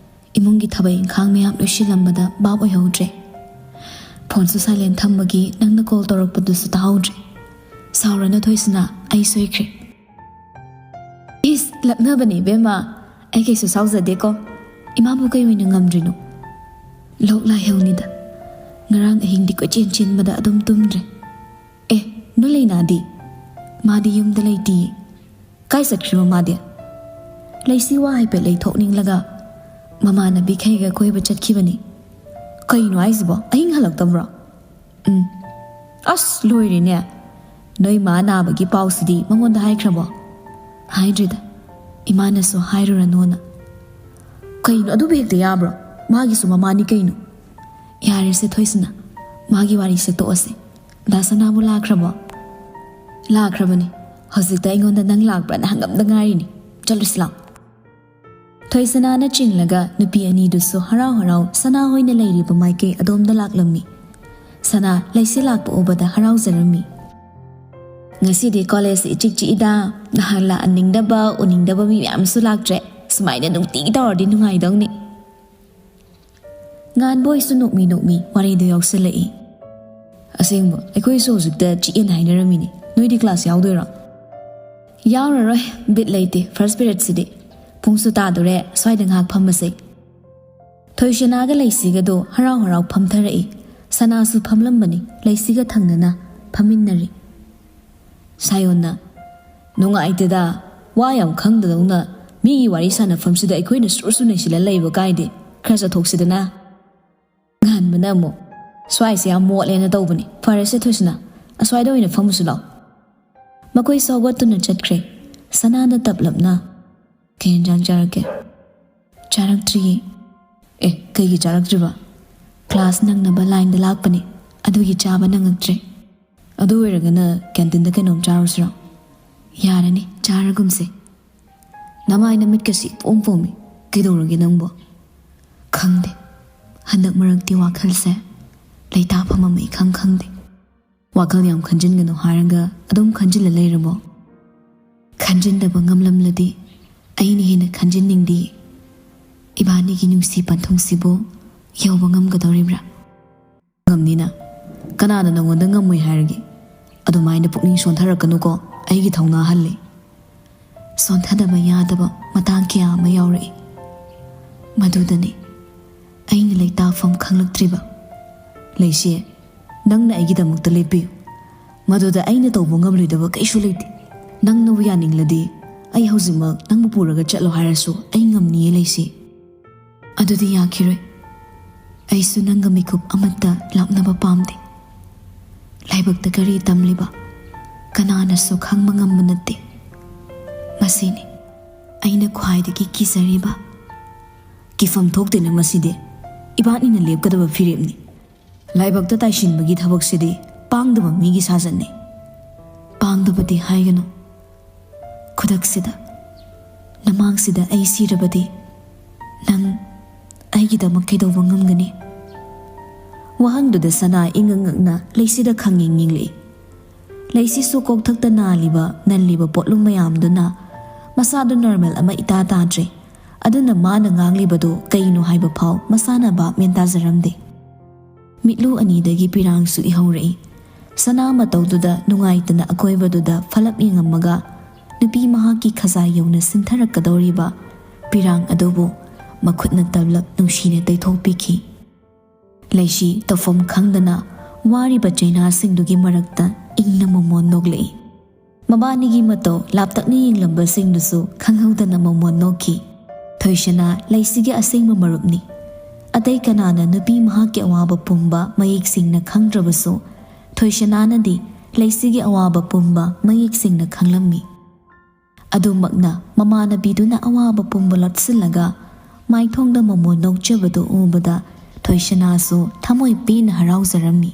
ꯏꯃꯨꯡꯒꯤ ꯊꯕꯛ ꯏꯪꯈꯥꯡ ꯃꯌꯥꯝ ꯂꯣꯏꯁꯤꯜꯂꯝꯕꯗ ꯚꯥꯞ ꯑꯣꯏꯍꯧꯗ꯭ꯔꯦ꯫ ꯐꯣꯟꯁꯨ ꯁꯥꯏꯂꯦꯟ ꯊꯝꯕꯒꯤ ꯅꯪꯅ ꯀꯣꯜ ꯇꯧꯔꯛꯄꯗꯨꯁꯨ ꯇꯥꯍꯧꯗ꯭ꯔꯦ꯫ ꯁꯥꯎꯔꯅꯨ ꯊꯣꯏꯁꯅꯥ, ꯑꯩ ꯁꯣꯏꯈ꯭ꯔꯦ꯫ ꯏꯁ, ꯂꯛꯅꯕꯅꯦ ꯏꯕꯦꯝꯃ, ꯑꯩ ꯀꯩꯁꯨ ꯁꯥꯎꯖꯗꯦꯀꯣ꯫ ꯏꯃꯥꯕꯨ ꯀꯩ ꯑꯣꯏꯅ ꯉꯝꯗ꯭ꯔꯤꯅꯣ? ꯂꯣꯛ ꯂꯥꯏꯍꯧꯅꯤꯗ꯫ ꯉꯔꯥꯡ ꯑꯍꯤꯡꯗꯤ ꯀꯣꯏꯆꯦꯟ ꯆꯦꯟꯕꯗ ꯑꯗꯨꯝ ꯇꯨꯝꯗ꯭ꯔꯦ꯫ ꯑꯦ, ꯅꯣꯏ ꯂꯩꯅꯥꯗꯤ? ꯃꯥꯗꯤ ꯌꯨꯝꯗ ꯂꯩꯇꯤꯌꯦ꯫ ꯀꯥꯏ ꯆꯠꯈ꯭ꯔꯤꯕ ꯃꯥꯗꯤ? ꯂꯩꯁꯤ ꯋꯥ ꯍꯥꯏꯐꯦꯠ ꯂꯩꯊꯣꯛꯅꯤꯡꯂꯒ ꯃꯃꯥꯟꯅꯕꯤꯈꯩꯒ ꯀꯣꯏꯕ ꯆꯠꯈꯤꯕꯅꯤ꯫ ꯀꯩꯅꯣ ꯍꯥꯏꯁꯤꯕꯣ? ꯑꯍꯤꯡ ꯍꯜꯂꯛꯇꯕ꯭ꯔꯣ? ꯎꯝ꯫ ꯑꯁ, ꯂꯣꯏꯔꯦꯅꯦ꯫ ꯅꯣꯏ ꯃꯥ ꯅꯥꯕꯒꯤ ꯄꯥꯎꯁꯤꯗꯤ ꯃꯉꯣꯟꯗ ꯍꯥꯏꯈ꯭ꯔꯕꯣ? ꯍꯥꯏꯗ꯭ꯔꯤꯗ, ꯏꯃꯥꯅꯁꯨ ꯍꯥꯏꯔꯨꯔꯅꯣꯅ꯫ ꯀꯩꯅꯣ, ꯑꯗꯨꯕꯨ ꯍꯦꯛꯇ ꯌꯥꯕ꯭ꯔꯣ? ꯃꯥꯒꯤꯁꯨ ꯃꯃꯥꯅꯤ ꯀꯩꯅꯣ꯫ ꯌꯥꯔꯦꯁꯦ ꯊꯣꯏꯁꯅꯥ, ꯃꯥꯒꯤ ꯋꯥꯔꯤꯁꯦ ꯇꯣꯛꯑꯁꯦ꯫ ꯗꯥ ꯁꯅꯥꯕꯨ ꯂꯥꯛꯈ꯭ꯔꯕꯣ? ꯂꯥꯛꯈ꯭ꯔꯕꯅꯤ꯫ ꯍꯧꯖꯤꯛꯇ ꯑꯩꯉꯣꯟꯗ ꯅꯪ ꯂꯥꯛꯄ꯭ꯔꯥꯅ ꯍꯪꯉꯝꯗ ꯉꯥꯏꯔꯤꯅꯤ꯫ ꯆꯠꯂꯨꯁꯤ ꯂꯥꯎ꯫ ꯊꯣꯏꯁꯅꯥꯅ ꯆꯤꯡꯂꯒ ꯅꯨꯄꯤ ꯑꯅꯤꯗꯨꯁꯨ ꯍꯔꯥꯎ ꯍꯔꯥꯎ ꯁꯅꯥ ꯍꯣꯏꯅ ꯂꯩꯔꯤꯕ ꯃꯥꯏꯀꯩ ꯑꯗꯣꯝꯗ ꯂꯥꯛꯂꯝꯃꯤ꯫ ꯁꯅꯥ ꯂꯩꯁꯤ ꯂꯥꯛꯄ ꯎꯕꯗ ꯍꯔꯥꯎꯖꯔꯝꯃꯤ꯫ "ꯉꯁꯤꯗꯤ ꯀꯣꯂꯦꯖ ꯏꯆꯤꯛ ꯆꯤꯛꯏꯗ, ꯅꯍꯥꯟ ꯂꯥꯛꯍꯟꯅꯤꯡꯗꯕ ꯎꯅꯤꯡꯗꯕ ꯃꯤ ꯃꯌꯥꯝꯁꯨ ꯂꯥꯛꯇ꯭ꯔꯦ꯫ ꯁꯨꯃꯥꯏꯅ ꯅꯨꯡꯇꯤꯒꯤ ꯇꯧꯔꯗꯤ ꯅꯨꯡꯉꯥꯏꯗꯧꯅꯤ꯫" ꯉꯥꯟꯕꯣꯏꯁꯨ ꯅꯣꯛꯃꯤ ꯅꯣꯛꯃꯤ ꯋꯥꯔꯤꯗꯨ ꯌꯥꯎꯁꯜꯂꯛꯏ꯫ "ꯑꯁꯦꯡꯕ, ꯑꯩꯈꯣꯏꯁꯨ ꯍꯧꯖꯤꯛꯇ ꯆꯤꯛꯑꯦꯅ ꯍꯥꯏꯅꯔꯝꯃꯤꯅꯦ꯫ ꯅꯣꯏꯗꯤ ꯀ꯭ꯂꯥꯁ ꯌꯥꯎꯗꯣꯏꯔꯣ?" "ꯌꯥꯎꯔꯔꯣꯏ, ꯕꯤꯠ ꯂꯩꯇꯦ ꯐꯥꯔꯁ ꯄꯤꯔꯤꯌꯗꯁꯤꯗꯤ꯫ ꯄꯨꯡꯁꯨ ꯇꯥꯗꯣꯔꯦ, ꯁ꯭ꯋꯥꯏꯗ ꯉꯥꯏꯍꯥꯛ ꯐꯝꯃꯁꯦ꯫" ꯊꯣꯏꯁꯅꯥꯒ ꯂꯩꯁꯤꯒꯗꯣ ꯍꯔꯥꯎ ꯍꯔꯥꯎ ꯐꯝꯊꯔꯛꯏ꯫ ꯁꯅꯥꯁꯨ ꯐꯝꯂꯝꯕꯅꯤ, ꯂꯩꯁꯤꯒ ꯊꯪꯅꯅ ꯐꯝꯃꯤꯟꯅꯔꯤ꯫ ꯁꯥꯌꯣꯟꯅ, "ꯅꯨꯡꯉꯥꯏꯇꯦꯗ, ꯋꯥ ꯌꯥꯝ ꯈꯪꯗꯗꯧꯅ ꯃꯤꯒꯤ ꯋꯥꯔꯤ ꯁꯥꯟꯅꯐꯝꯁꯤꯗ ꯑꯩꯈꯣꯏꯅ ꯁꯨꯔ ꯁꯨꯔ ꯅꯩꯁꯤꯜꯂ ꯂꯩꯕ ꯀꯥꯏꯗꯦ꯫ ꯈꯔ ꯆꯠꯊꯣꯛꯁꯤꯗꯅ꯫" ꯉꯥꯟꯕꯅ ꯑꯃꯨꯛ, "ꯁ꯭ꯋꯥꯏꯁꯦ ꯌꯥꯝ ꯃꯣꯠꯂꯦꯅ ꯇꯧꯕꯅꯤ꯫ ꯐꯔꯦꯁꯦ ꯊꯣꯏꯁꯅꯥ, ꯑꯁ꯭ꯋꯥꯏꯗ ꯑꯣꯏꯅ ꯐꯝꯃꯨꯁꯤ ꯂꯥꯎ꯫" ꯃꯈꯣꯏꯁꯨ ꯍꯧꯒꯠꯇꯨꯅ ꯆꯠꯈ꯭ꯔꯦ꯫ ꯁꯅꯥꯅ ꯇꯞꯂꯞꯅ, "ꯀꯩ ꯌꯦꯟꯖꯥꯡ ꯆꯥꯔꯛꯀꯦ?" "ꯆꯥꯔꯛꯇ꯭ꯔꯤꯌꯦ꯫" "ꯑꯦ, ꯀꯩꯒꯤ ꯆꯥꯔꯛꯇ꯭ꯔꯤꯕ?" "ꯀ꯭ꯂꯥꯁ ꯅꯪꯅꯕ ꯂꯥꯏꯟꯗ ꯂꯥꯛꯄꯅꯦ, ꯑꯗꯨꯒꯤ ꯆꯥꯕ ꯅꯪꯉꯛꯇ꯭ꯔꯦ꯫" "ꯑꯗꯨ ꯑꯣꯏꯔꯒꯅ ꯀꯦꯟꯇꯤꯟꯗ ꯀꯩꯅꯣꯝ ꯆꯥꯔꯨꯁꯤꯔꯣ?" "ꯌꯥꯔꯅꯤ, ꯆꯥꯔꯒꯨꯝꯁꯦ꯫" "ꯅꯃꯥꯏ ꯅꯃꯤꯠꯀꯁꯤ ꯏꯄꯣꯝ ꯄꯣꯝꯃꯤ꯫ ꯀꯩꯗꯧꯔꯒꯦ ꯅꯪꯕꯣ?" "ꯈꯪꯗꯦ, ꯍꯟꯗꯛ ꯃꯔꯛꯇꯤ ꯋꯥꯈꯜꯁꯦ ꯂꯩꯇꯥꯐꯝ ꯑꯃ ꯏꯈꯪ ꯈꯪꯗꯦ꯫" "ꯋꯥꯈꯜ ꯌꯥꯝ ꯈꯟꯖꯤꯟꯒꯅꯨ ꯍꯥꯏꯔꯒ ꯑꯗꯨꯝ ꯈꯟꯖꯤꯜꯂ ꯂꯩꯔꯕꯣ?" "ꯈꯟꯖꯤꯟꯗꯕ ꯉꯝꯂꯝꯂꯗꯤ ꯑꯩꯅ ꯍꯦꯟꯅ ꯈꯟꯖꯤꯟꯅꯤꯡꯗꯤꯌꯦ꯫ ꯏꯕꯥꯅꯤꯒꯤ ꯅꯨꯡꯁꯤ ꯄꯟꯊꯨꯡꯁꯤꯕꯨ ꯌꯧꯕ ꯉꯝꯒꯗꯧꯔꯤꯕ꯭ꯔꯥ?" "ꯉꯝꯅꯤꯅ꯫ ꯀꯅꯥꯅ ꯅꯪꯉꯣꯟꯗ ꯉꯝꯃꯣꯏ ꯍꯥꯏꯔꯒꯦ? ꯑꯗꯨꯃꯥꯏꯅ ꯄꯨꯛꯅꯤꯡ ꯁꯣꯟꯊꯔꯛꯀꯅꯨꯀꯣ, ꯑꯩꯒꯤ ꯊꯧꯅꯥ ꯍꯜꯂꯦ꯫" ꯁꯣꯟꯊꯗꯕ ꯌꯥꯗꯕ ꯃꯇꯥꯡ ꯀꯌꯥ ꯑꯃ ꯌꯥꯎꯔꯛꯏ꯫ ꯃꯗꯨꯗꯅꯤ ꯑꯩꯅ ꯂꯩꯇꯥꯐꯝ ꯈꯪꯂꯛꯇ꯭ꯔꯤꯕ꯫ "ꯂꯩꯁꯤ, ꯅꯪꯅ ꯑꯩꯒꯤꯗꯃꯛꯇ ꯂꯦꯞꯄꯤꯌꯨ꯫ ꯃꯗꯨꯗ ꯑꯩꯅ ꯇꯧꯕ ꯉꯝꯂꯣꯏꯗꯕ ꯀꯩꯁꯨ ꯂꯩꯇꯦ꯫ ꯅꯪꯅꯕꯨ ꯌꯥꯅꯤꯡꯂꯗꯤ ꯑꯩ ꯍꯧꯖꯤꯛꯃꯛ ꯅꯪꯕꯨ ꯄꯨꯔꯒ ꯆꯠꯂꯣ ꯍꯥꯏꯔꯁꯨ ꯑꯩ ꯉꯝꯅꯤꯌꯦ ꯂꯩꯁꯤ꯫" "ꯑꯗꯨꯗꯤ ꯌꯥꯈꯤꯔꯣꯏ꯫ ꯑꯩꯁꯨ ꯅꯪꯒ ꯃꯤꯀꯨꯞ ꯑꯃꯠꯇ ꯂꯥꯞꯅꯕ ꯄꯥꯝꯗꯦ꯫ ꯂꯥꯏꯕꯛꯇ ꯀꯔꯤ ꯇꯝꯂꯤꯕ ꯀꯅꯥꯅꯁꯨ ꯈꯪꯕ ꯉꯝꯕ ꯅꯠꯇꯦ꯫ ꯃꯁꯤꯅꯤ ꯑꯩꯅ ꯈ꯭ꯋꯥꯏꯗꯒꯤ ꯀꯤꯖꯔꯤꯕ꯫ "ꯀꯤꯐꯝ ꯊꯣꯛꯇꯦꯅ ꯃꯁꯤꯗꯤ꯫ ꯏꯕꯥꯅꯤꯅ ꯂꯦꯞꯀꯗꯕ ꯐꯤꯔꯦꯞꯅꯤ꯫ ꯂꯥꯏꯕꯛꯇ ꯇꯥꯏꯁꯤꯟꯕꯒꯤ ꯊꯕꯛꯁꯤꯗꯤ ꯄꯥꯡꯗꯕ ꯃꯤꯒꯤ ꯁꯥꯖꯠꯅꯤ꯫" "ꯄꯥꯡꯗꯕꯗꯤ ꯍꯥꯏꯒꯅꯨ꯫ ꯈꯨꯗꯛꯁꯤꯗ, ꯅꯃꯥꯡꯁꯤꯗ ꯑꯩ ꯁꯤꯔꯕꯗꯤ ꯅꯪ ꯑꯩꯒꯤꯗꯃꯛ ꯀꯩꯗꯧꯕ ꯉꯝꯒꯅꯤ?" ꯋꯥꯍꯪꯗꯨꯗ ꯁꯅꯥ ꯏꯉꯛ ꯉꯛꯅ ꯂꯩꯁꯤꯗ ꯈꯪꯌꯦꯡ ꯌꯦꯡꯂꯛꯏ꯫ ꯂꯩꯁꯤꯁꯨ ꯀꯣꯛꯊꯛꯇ ꯅꯥꯜꯂꯤꯕ, ꯅꯜꯂꯤꯕ ꯄꯣꯠꯂꯨꯝ ꯃꯌꯥꯝꯗꯨꯅ ꯃꯁꯥꯗꯨ ꯅꯣꯔꯃꯦꯜ ꯑꯃ ꯏꯇꯥ ꯇꯥꯗ꯭ꯔꯦ꯫ ꯑꯗꯨꯅ ꯃꯥꯅ ꯉꯥꯡꯂꯤꯕꯗꯨ ꯀꯩꯅꯣ ꯍꯥꯏꯕ ꯐꯥꯎ ꯃꯁꯥꯅ ꯚꯥꯞ ꯃꯦꯟ ꯇꯥꯖꯔꯝꯗꯦ꯫ ꯃꯤꯠꯂꯨ ꯑꯅꯤꯗꯒꯤ ꯄꯤꯔꯥꯡꯁꯨ ꯏꯍꯧꯔꯛꯏ꯫ ꯁꯅꯥ ꯃꯇꯧꯗꯨꯗ ꯅꯨꯡꯉꯥꯏꯇꯅ ꯑꯀꯣꯏꯕꯗꯨꯗ ꯐꯂꯞ ꯌꯦꯡꯉꯝꯃꯒ, ꯅꯨꯄꯤ ꯃꯍꯥꯛꯀꯤ ꯈꯖꯥꯏ ꯌꯧꯅ ꯁꯤꯟꯊꯔꯛꯀꯗꯧꯔꯤꯕ ꯄꯤꯔꯥꯡ ꯑꯗꯨꯕꯨ ꯃꯈꯨꯠꯅ ꯇꯞꯂꯞ ꯅꯨꯡꯁꯤꯅ ꯇꯩꯊꯣꯛꯄꯤꯈꯤ꯫ ꯂꯩꯁꯤ ꯇꯧꯐꯝ ꯈꯪꯗꯅ ꯋꯥꯔꯤꯕ ꯆꯩꯅꯥꯁꯤꯡꯗꯨꯒꯤ ꯃꯔꯛꯇ ꯏꯪꯅ ꯃꯣꯃꯣꯟ ꯅꯣꯛꯂꯛꯏ꯫ ꯃꯕꯥꯅꯤꯒꯤ ꯃꯇꯧ ꯂꯥꯞꯇꯛꯅ ꯌꯦꯡꯂꯝꯕꯁꯤꯡꯗꯨꯁꯨ ꯈꯪꯍꯧꯗꯅ ꯃꯣꯃꯣꯟ ꯅꯣꯛꯈꯤ꯫ ꯊꯣꯏꯁꯅꯥ ꯂꯩꯁꯤꯒꯤ ꯑꯁꯦꯡꯕ ꯃꯔꯨꯞꯅꯤ꯫ ꯑꯇꯩ ꯀꯅꯥꯅ ꯅꯨꯄꯤ ꯃꯍꯥꯛꯀꯤ ꯑꯋꯥꯕ ꯄꯨꯝꯕ ꯃꯌꯦꯛ ꯁꯦꯡꯅ ꯈꯪꯗ꯭ꯔꯕꯁꯨ, ꯊꯣꯏꯁꯅꯥꯅꯗꯤ ꯂꯩꯁꯤꯒꯤ ꯑꯋꯥꯕ ꯄꯨꯝꯕ ꯃꯌꯦꯛ ꯁꯦꯡꯅ ꯈꯪꯂꯝꯃꯤ꯫ ꯑꯗꯨꯃꯛꯅ ꯃꯃꯥꯟꯅꯕꯤꯗꯨꯅ ꯑꯋꯥꯕ ꯄꯨꯝꯕ ꯂꯣꯠꯁꯤꯜꯂꯒ ꯃꯥꯏꯊꯣꯡꯗ ꯃꯣꯃꯣꯟ ꯅꯣꯛꯆꯕꯗꯨ ꯎꯕꯗ ꯊꯣꯏꯁꯅꯥꯁꯨ ꯊꯃꯣꯏ ꯄꯦꯟꯅ ꯍꯔꯥꯎꯖꯔꯝꯃꯤ꯫